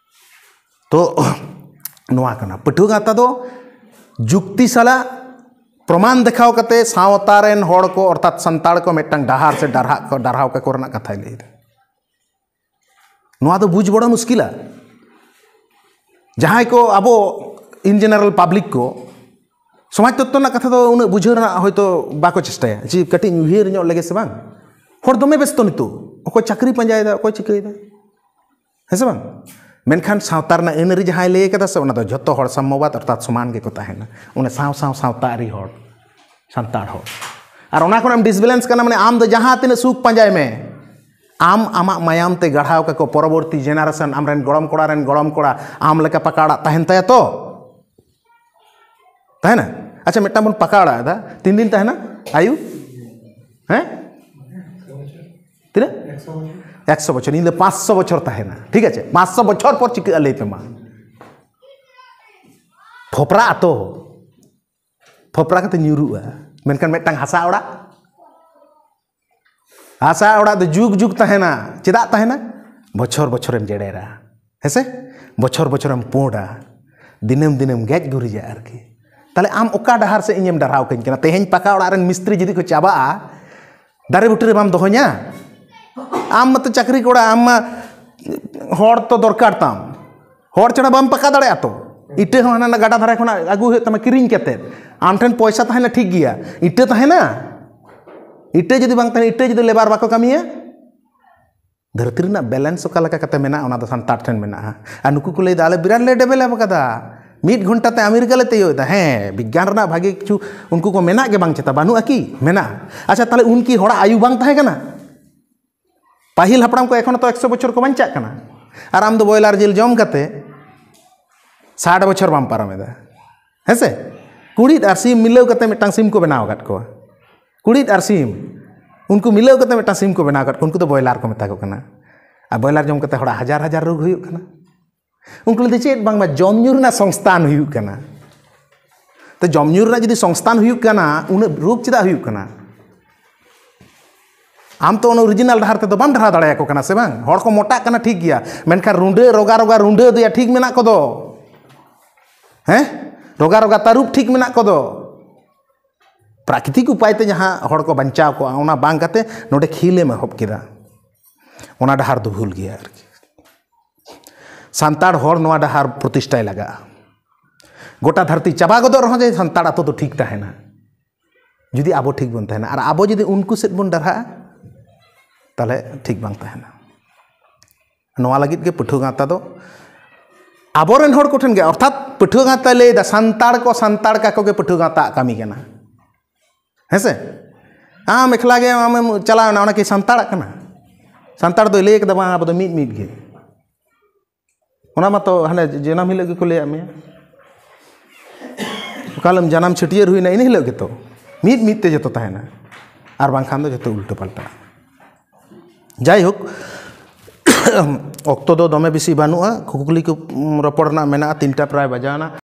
ᱛᱚ ᱱᱚᱣᱟ ᱠᱟᱱᱟ ᱯᱟᱹᱴᱷᱩᱣᱟᱹ ᱜᱟᱶᱛᱟ ᱫᱚ, ᱡᱩᱠᱛᱤ ᱥᱟᱞᱟᱜ ᱯᱨᱚᱢᱟᱱ ᱫᱮᱠᱷᱟᱣ ᱠᱟᱛᱮ ᱥᱟᱶᱛᱟ ᱨᱮᱱ ᱦᱚᱲ ᱠᱚ, ᱚᱨᱛᱷᱟᱛ ᱥᱟᱱᱛᱟᱲ ᱠᱚ ᱢᱤᱫᱴᱟᱝ ᱰᱟᱦᱟᱨ ᱥᱮ ᱰᱟᱨᱦᱟᱜ ᱠᱚ, ᱰᱟᱨᱦᱟᱣ ᱠᱟᱠᱚ ᱨᱮᱱᱟᱜ ᱠᱟᱛᱷᱟᱭ ᱞᱟᱹᱭᱫᱟ᱾ ᱱᱚᱣᱟ ᱫᱚ ᱵᱩᱡᱽ ᱵᱚᱲᱚ ᱢᱩᱥᱠᱤᱞᱟ᱾ ᱡᱟᱦᱟᱸᱭ ᱠᱚ ᱟᱵᱚ in general public ᱠᱚ ᱥᱚᱢᱟᱡᱽ ᱛᱚᱛᱛᱚ ᱨᱮᱱᱟᱜ ᱠᱟᱛᱷᱟ ᱫᱚ ᱩᱱᱟᱹᱜ ᱵᱩᱡᱷᱟᱹᱣ ᱨᱮᱱᱟᱜ ᱦᱚᱭᱛᱳ ᱵᱟᱠᱚ ᱪᱮᱥᱴᱟᱭᱟ, ᱡᱮ ᱠᱟᱹᱴᱤᱡ ᱩᱭᱦᱟᱹᱨ ᱧᱚᱜ ᱞᱮᱜᱮ ᱥᱮ ᱵᱟᱝ᱾ ᱦᱚᱲ ᱫᱚᱢᱮ ᱵᱮᱥᱛᱚ ᱱᱤᱛᱚᱜ, ᱚᱠᱚᱭ ᱪᱟᱹᱠᱨᱤ ᱯᱟᱸᱡᱟᱭᱮᱫᱟ, ᱚᱠᱚᱭ ᱪᱤᱠᱟᱹᱭᱮᱫᱟ, ᱦᱮᱸ ᱥᱮ ᱵᱟᱝ? ᱢᱮᱱᱠᱷᱟᱱ ᱥᱟᱶᱛᱟ ᱨᱮᱱᱟᱜ ᱟᱹᱱ ᱟᱹᱨᱤ ᱡᱟᱦᱟᱸᱭ ᱞᱟᱹᱭ ᱠᱟᱫᱟ ᱥᱮ, ᱚᱱᱟ ᱫᱚ ᱡᱷᱚᱛᱚ ᱦᱚᱲ ᱥᱟᱢᱢᱚᱵᱟᱫ ᱚᱨᱛᱷᱟᱛ ᱥᱚᱢᱟᱱ ᱜᱮᱠᱚ ᱛᱟᱦᱮᱱᱟ᱾ ᱚᱱᱟ ᱥᱟᱶ ᱥᱟᱶ ᱥᱟᱶᱛᱟ ᱟᱹᱨᱤ ᱦᱚᱲ, ᱥᱟᱱᱛᱟᱲ ᱦᱚᱲ᱾ ᱟᱨ ᱚᱱᱟ ᱠᱷᱚᱱᱮᱢ ᱰᱤᱥᱵᱮᱞᱮᱱᱥ ᱠᱟᱱᱟ, ᱢᱟᱱᱮ ᱟᱢ ᱫᱚ ᱡᱟᱦᱟᱸ ᱛᱤᱱᱟᱹᱜ ᱥᱩᱠ ᱯᱟᱸᱡᱟᱭ ᱢᱮ, ᱟᱢ ᱟᱢᱟᱜ ᱢᱟᱭᱟᱢ ᱛᱮ ᱜᱟᱲᱦᱟᱣ ᱠᱟᱠᱚ ᱯᱚᱨᱚᱵᱚᱨᱛᱤ ᱡᱮᱱᱟᱨᱮᱥᱚᱱ, ᱟᱢᱨᱮᱱ ᱜᱚᱲᱚᱢ ᱠᱚᱲᱟ ᱨᱮᱱ ᱜᱚᱲᱚᱢ ᱠᱚᱲᱟ ᱟᱢ ᱞᱮᱠᱟ ᱯᱟᱠᱟ ᱚᱲᱟᱜ ᱛᱟᱦᱮᱱ ᱛᱟᱭᱟ ᱛᱚ? ᱛᱟᱦᱮᱱᱟ? ᱟᱪᱪᱷᱟ, ᱢᱤᱫᱴᱟᱝ ᱵᱚᱱ ᱯᱟᱠᱟ ᱚᱲᱟᱜ ᱮᱫᱟ, ᱛᱤᱱ ᱫᱤᱱ ᱛᱟᱦᱮᱱᱟ ᱟᱭᱩ? ᱦᱮᱸ? ᱛᱤᱱᱟᱹᱜ? ᱮᱠᱥᱚ ᱵᱚᱪᱷᱚᱨ᱾ ᱤᱧ ᱞᱟᱹᱭ ᱯᱟᱸᱪᱥᱚ ᱵᱚᱪᱷᱚᱨ ᱛᱟᱦᱮᱱᱟ, ᱴᱷᱤᱠ ᱟᱪᱷᱮ? ᱯᱟᱸᱪᱥᱚ ᱵᱚᱪᱷᱚᱨ ᱯᱚᱨ ᱪᱤᱠᱟᱹᱜᱼᱟ ᱞᱟᱹᱭ ᱯᱮ ᱢᱟ? ᱯᱷᱚᱯᱨᱟ ᱟᱛᱚ, ᱯᱷᱚᱯᱨᱟ ᱠᱟᱛᱮ ᱧᱩᱨᱩᱜᱼᱟ, ᱢᱮᱱᱠᱷᱟᱱ ᱢᱤᱫᱴᱟᱝ ᱦᱟᱥᱟ ᱚᱲᱟᱜ, ᱦᱟᱥᱟ ᱚᱲᱟᱜ ᱫᱚ ᱡᱩᱜᱽ ᱡᱩᱜᱽ ᱛᱟᱦᱮᱱᱟ᱾ ᱪᱮᱫᱟᱜ ᱛᱟᱦᱮᱱᱟ? ᱵᱚᱪᱷᱚᱨ ᱵᱚᱪᱷᱚᱨᱮᱢ ᱡᱮᱲᱮᱨᱟ, ᱦᱮᱸᱥᱮ? ᱵᱚᱪᱷᱚᱨ ᱵᱚᱪᱷᱚᱨᱮᱢ ᱯᱩᱸᱰᱟ, ᱫᱤᱱᱟᱹᱢ ᱫᱤᱱᱟᱹᱢ ᱜᱮᱡ ᱜᱩᱨᱤᱡᱟ ᱟᱨᱠᱤ᱾ ᱛᱟᱦᱞᱮ ᱟᱢ ᱚᱠᱟ ᱰᱟᱦᱟᱨ ᱥᱮᱫ ᱤᱧᱮᱢ ᱰᱟᱨᱦᱟᱣ ᱠᱟᱹᱧ ᱠᱟᱱᱟ? ᱛᱮᱦᱮᱧ ᱯᱟᱠᱟ ᱚᱲᱟᱜ ᱨᱮᱱ ᱢᱤᱥᱛᱨᱤ ᱡᱩᱫᱤ ᱠᱚ ᱪᱟᱵᱟᱜᱼᱟ, ᱫᱟᱨᱮ ᱵᱩᱴᱟᱹ ᱨᱮ ᱵᱟᱢ ᱫᱚᱦᱚᱧᱟ? ᱟᱢ ᱢᱟᱛᱚ ᱪᱟᱹᱠᱨᱤ ᱠᱚᱲᱟ, ᱟᱢ ᱢᱟ ᱦᱚᱲ ᱛᱚ ᱫᱚᱨᱠᱟᱨ ᱛᱟᱢ, ᱦᱚᱲ ᱪᱷᱟᱲᱟ ᱵᱟᱢ ᱯᱟᱠᱟ ᱫᱟᱲᱮᱭᱟᱜᱼᱟ ᱛᱚ᱾ ᱤᱴᱟᱹ ᱦᱚᱸ ᱦᱟᱱᱟ ᱜᱟᱰᱟ ᱫᱷᱟᱨᱮ ᱠᱷᱚᱱᱟᱜ ᱟᱹᱜᱩ ᱦᱩᱭᱩᱜ ᱛᱟᱢᱟ ᱠᱤᱨᱤᱧ ᱠᱟᱛᱮ᱾ ᱟᱢ ᱴᱷᱮᱱ ᱯᱚᱭᱥᱟ ᱛᱟᱦᱮᱱᱟ ᱴᱷᱤᱠ ᱜᱮᱭᱟ, ᱤᱴᱟᱹ ᱛᱟᱦᱮᱱᱟ? ᱤᱴᱟᱹ ᱡᱩᱫᱤ ᱵᱟᱝ ᱛᱟᱦᱮᱱᱟ, ᱤᱴᱟᱹ ᱡᱩᱫᱤ ᱞᱮᱵᱟᱨ ᱵᱟᱠᱚ ᱠᱟᱹᱢᱤᱭᱟ? ᱫᱷᱟᱹᱨᱛᱤ ᱨᱮᱱᱟᱜ ᱵᱮᱞᱮᱱᱥ ᱚᱠᱟ ᱞᱮᱠᱟ ᱠᱟᱛᱮ ᱢᱮᱱᱟᱜᱼᱟ, ᱚᱱᱟ ᱫᱚ ᱥᱟᱱᱛᱟᱲ ᱴᱷᱮᱱ ᱢᱮᱱᱟᱜᱼᱟ᱾ ᱟᱨ ᱱᱩᱠᱩ ᱠᱚ ᱞᱟᱹᱭᱫᱟ, "ᱟᱞᱮ ᱵᱤᱨᱟᱴ ᱞᱮ ᱰᱮᱵᱷᱮᱞᱚᱯ ᱟᱠᱟᱫᱟ, ᱢᱤᱫ ᱜᱷᱚᱱᱴᱟ ᱛᱮ ᱟᱢᱮᱨᱤᱠᱟ ᱞᱮ ᱛᱤᱭᱳᱜ ᱮᱫᱟ᱾" ᱦᱮᱸ, ᱵᱤᱜᱽᱜᱟᱱ ᱨᱮᱱᱟᱜ ᱵᱷᱟᱜᱮ ᱠᱤᱪᱷᱩ ᱩᱱᱠᱩ ᱠᱚ ᱢᱮᱱᱟᱜ ᱜᱮ ᱵᱟᱝ ᱪᱮᱛᱟ, ᱵᱟᱹᱱᱩᱜᱼᱟ ᱠᱤ? ᱢᱮᱱᱟᱜᱼᱟ᱾ ᱟᱪᱪᱷᱟ, ᱛᱟᱦᱞᱮ ᱩᱱᱠᱤ ᱦᱚᱲᱟᱜ ᱟᱭᱩ ᱵᱟᱝ ᱛᱟᱦᱮᱸ ᱠᱟᱱᱟ? ᱯᱟᱹᱦᱤᱞ ᱦᱟᱯᱲᱟᱢ ᱠᱚ ᱮᱠᱷᱚᱱ ᱛᱚ ᱮᱠᱥᱚ ᱵᱚᱪᱷᱚᱨ ᱠᱚ ᱵᱟᱧᱪᱟᱜ ᱠᱟᱱᱟ, ᱟᱨ ᱟᱢ ᱫᱚ ᱵᱚᱭᱞᱟᱨ ᱡᱤᱞ ᱡᱚᱢ ᱠᱟᱛᱮ ᱥᱟᱴ ᱵᱚᱪᱷᱚᱨ ᱵᱟᱢ ᱯᱟᱨᱚᱢ ᱮᱫᱟ, ᱦᱮᱸ ᱥᱮ? ᱠᱩᱲᱤᱫ ᱟᱨ ᱥᱤᱢ ᱢᱤᱞᱟᱹᱣ ᱠᱟᱛᱮ ᱢᱤᱫᱴᱟᱝ ᱥᱤᱢ ᱠᱚ ᱵᱮᱱᱟᱣ ᱟᱠᱟᱫ ᱠᱚᱣᱟ᱾ ᱠᱩᱲᱤᱫ ᱟᱨ ᱥᱤᱢ, ᱩᱱᱠᱩ ᱢᱤᱞᱟᱹᱣ ᱠᱟᱛᱮ ᱢᱤᱫᱴᱟᱝ ᱥᱤᱢ ᱠᱚ ᱵᱮᱱᱟᱣ ᱟᱠᱟᱫ ᱠᱚᱣᱟ, ᱩᱱᱠᱩ ᱫᱚ ᱵᱚᱭᱞᱟᱨ ᱠᱚ ᱢᱮᱛᱟ ᱠᱚ ᱠᱟᱱᱟ᱾ ᱟᱨ ᱵᱚᱭᱞᱟᱨ ᱡᱚᱢ ᱠᱟᱛᱮ ᱦᱚᱲᱟᱜ ᱦᱟᱡᱟᱨ ᱦᱟᱡᱟᱨ ᱨᱳᱜᱽ ᱦᱩᱭᱩᱜ ᱠᱟᱱᱟ᱾ ᱩᱱᱠᱩ ᱞᱟᱹᱭᱫᱟ, "ᱪᱮᱫ ᱵᱟᱝᱢᱟ ᱡᱚᱢ ᱧᱩ ᱨᱮᱱᱟᱜ ᱥᱚᱝᱥᱛᱷᱟᱱ ᱦᱩᱭᱩᱜ ᱠᱟᱱᱟ, ᱛᱚ ᱡᱚᱢ ᱧᱩ ᱨᱮᱱᱟᱜ ᱡᱩᱫᱤ ᱥᱚᱝᱥᱛᱷᱟᱱ ᱦᱩᱭᱩᱜ ᱠᱟᱱᱟ, ᱩᱱᱟᱹᱜ ᱨᱳᱜᱽ ᱪᱮᱫᱟᱜ ᱦᱩᱭᱩᱜ ᱠᱟᱱᱟ?" ᱟᱢ ᱛᱚ ᱚᱱᱟ ᱚᱨᱤᱡᱤᱱᱟᱞ ᱰᱟᱦᱟᱨ ᱛᱮᱫᱚ ᱵᱟᱢ ᱰᱟᱨᱦᱟᱣ ᱫᱟᱲᱮᱭᱟᱠᱚ ᱠᱟᱱᱟ, ᱥᱮ ᱵᱟᱝ? ᱦᱚᱲ ᱠᱚ ᱢᱚᱴᱟᱜ ᱠᱟᱱᱟ, ᱴᱷᱤᱠ ᱜᱮᱭᱟ, ᱢᱮᱱᱠᱷᱟᱱ ᱨᱩᱸᱰᱟᱹ, ᱨᱚᱜᱟ ᱨᱚᱜᱟ ᱨᱩᱸᱰᱟᱹ ᱫᱚᱭᱟ ᱴᱷᱤᱠ ᱢᱮᱱᱟᱜ ᱠᱚᱫᱚ, ᱦᱮᱸ? ᱨᱚᱜᱟ ᱨᱚᱜᱟ ᱛᱟᱹᱨᱩᱵ ᱴᱷᱤᱠ ᱢᱮᱱᱟᱜ ᱠᱚᱫᱚ᱾ ᱯᱨᱟᱠᱨᱤᱛᱤᱠ ᱩᱯᱟᱭ ᱛᱮ ᱡᱟᱦᱟᱸ ᱦᱚᱲ ᱠᱚ ᱵᱟᱧᱪᱟᱣ ᱠᱚᱜᱼᱟ, ᱚᱱᱟ ᱵᱟᱝ ᱠᱟᱛᱮ ᱱᱚᱰᱮ ᱠᱷᱤᱞᱮᱢ ᱮᱦᱚᱵ ᱠᱮᱫᱟ, ᱚᱱᱟ ᱰᱟᱦᱟᱨ ᱫᱚ ᱵᱷᱩᱞ ᱜᱮᱭᱟ ᱟᱨᱠᱤ᱾ ᱥᱟᱱᱛᱟᱲ ᱦᱚᱲ ᱱᱚᱣᱟ ᱰᱟᱦᱟᱨ ᱯᱨᱚᱛᱤᱥᱴᱷᱟᱭ ᱞᱟᱜᱟᱜᱼᱟ᱾ ᱜᱚᱴᱟ ᱫᱷᱟᱹᱨᱛᱤ ᱪᱟᱵᱟ ᱜᱚᱫᱚᱜ ᱨᱮᱦᱚᱸ ᱡᱮ ᱥᱟᱱᱛᱟᱲ ᱟᱛᱳ ᱫᱚ ᱴᱷᱤᱠ ᱛᱟᱦᱮᱱᱟ, ᱡᱩᱫᱤ ᱟᱵᱚ ᱴᱷᱤᱠ ᱵᱚᱱ ᱛᱟᱦᱮᱱᱟ᱾ ᱟᱨ ᱟᱵᱚ ᱡᱩᱫᱤ ᱩᱱᱠᱩ ᱥᱮᱫ ᱵᱚᱱ ᱰᱟᱨᱦᱟᱜᱼᱟ, ᱛᱟᱦᱞᱮ ᱴᱷᱤᱠ ᱵᱟᱝ ᱛᱟᱦᱮᱱᱟ᱾ ᱱᱚᱣᱟ ᱞᱟᱹᱜᱤᱫ ᱜᱮ ᱯᱟᱹᱴᱷᱩᱣᱟᱹ ᱜᱟᱶᱛᱟ ᱫᱚ ᱟᱵᱚᱨᱮᱱ ᱦᱚᱲ ᱠᱚᱴᱷᱮᱱ ᱜᱮ, ᱚᱨᱛᱷᱟᱛ ᱯᱟᱹᱴᱷᱩᱣᱟᱹ ᱜᱟᱶᱛᱟᱭ ᱞᱟᱹᱭᱫᱟ, ᱥᱟᱱᱛᱟᱲ ᱠᱚ ᱥᱟᱱᱛᱟᱲ ᱠᱟᱠᱚ ᱜᱮ ᱯᱟᱹᱴᱷᱩᱣᱟᱹ ᱜᱟᱶᱛᱟᱣᱟᱜ ᱠᱟᱹᱢᱤ ᱠᱟᱱᱟ, ᱦᱮᱸ ᱥᱮ? ᱟᱢ ᱮᱠᱞᱟ ᱜᱮ ᱟᱢᱮᱢ ᱪᱟᱞᱟᱣ ᱮᱱᱟ, ᱚᱱᱟ ᱠᱤ ᱥᱟᱱᱛᱟᱲᱟᱜ ᱠᱟᱱᱟ? ᱥᱟᱱᱛᱟᱲ ᱫᱚᱭ ᱞᱟᱹᱭ ᱠᱟᱫᱟ, "ᱵᱟᱝ, ᱟᱵᱚ ᱫᱚ ᱢᱤᱫ ᱢᱤᱫ ᱜᱮ᱾" ᱚᱱᱟ ᱢᱟᱛᱚ ᱦᱟᱱᱮ ᱡᱟᱱᱟᱢ ᱦᱤᱞᱳᱜ ᱜᱮᱠᱚ ᱞᱟᱹᱭᱟᱫ ᱢᱮᱭᱟ᱾ ᱚᱠᱟ ᱦᱤᱞᱳᱜ ᱡᱟᱱᱟᱢ ᱪᱷᱟᱹᱴᱭᱟᱹᱨ ᱦᱩᱭᱱᱟ, ᱤᱱᱟᱹ ᱦᱤᱞᱳᱜ ᱜᱮᱛᱚ ᱢᱤᱫ ᱢᱤᱫ ᱛᱮ ᱡᱚᱛᱚ ᱛᱟᱦᱮᱱᱟ, ᱟᱨ ᱵᱟᱝᱠᱷᱟᱱ ᱫᱚ ᱡᱚᱛᱚ ᱩᱞᱴᱟᱹ ᱯᱟᱞᱴᱟᱜᱼᱟ᱾ ᱡᱟᱭᱦᱳᱠ, ᱚᱠᱛᱚ ᱫᱚ ᱫᱚᱢᱮ ᱵᱮᱥᱤ ᱵᱟᱹᱱᱩᱜᱼᱟ, ᱠᱩᱠᱞᱤ ᱠᱚ, ᱩᱢ, ᱨᱚᱯᱚᱲ ᱨᱮᱱᱟᱜ ᱢᱮᱱᱟᱜᱼᱟ, ᱛᱤᱱᱴᱟ ᱯᱨᱟᱭ ᱵᱟᱡᱟᱣᱱᱟ᱾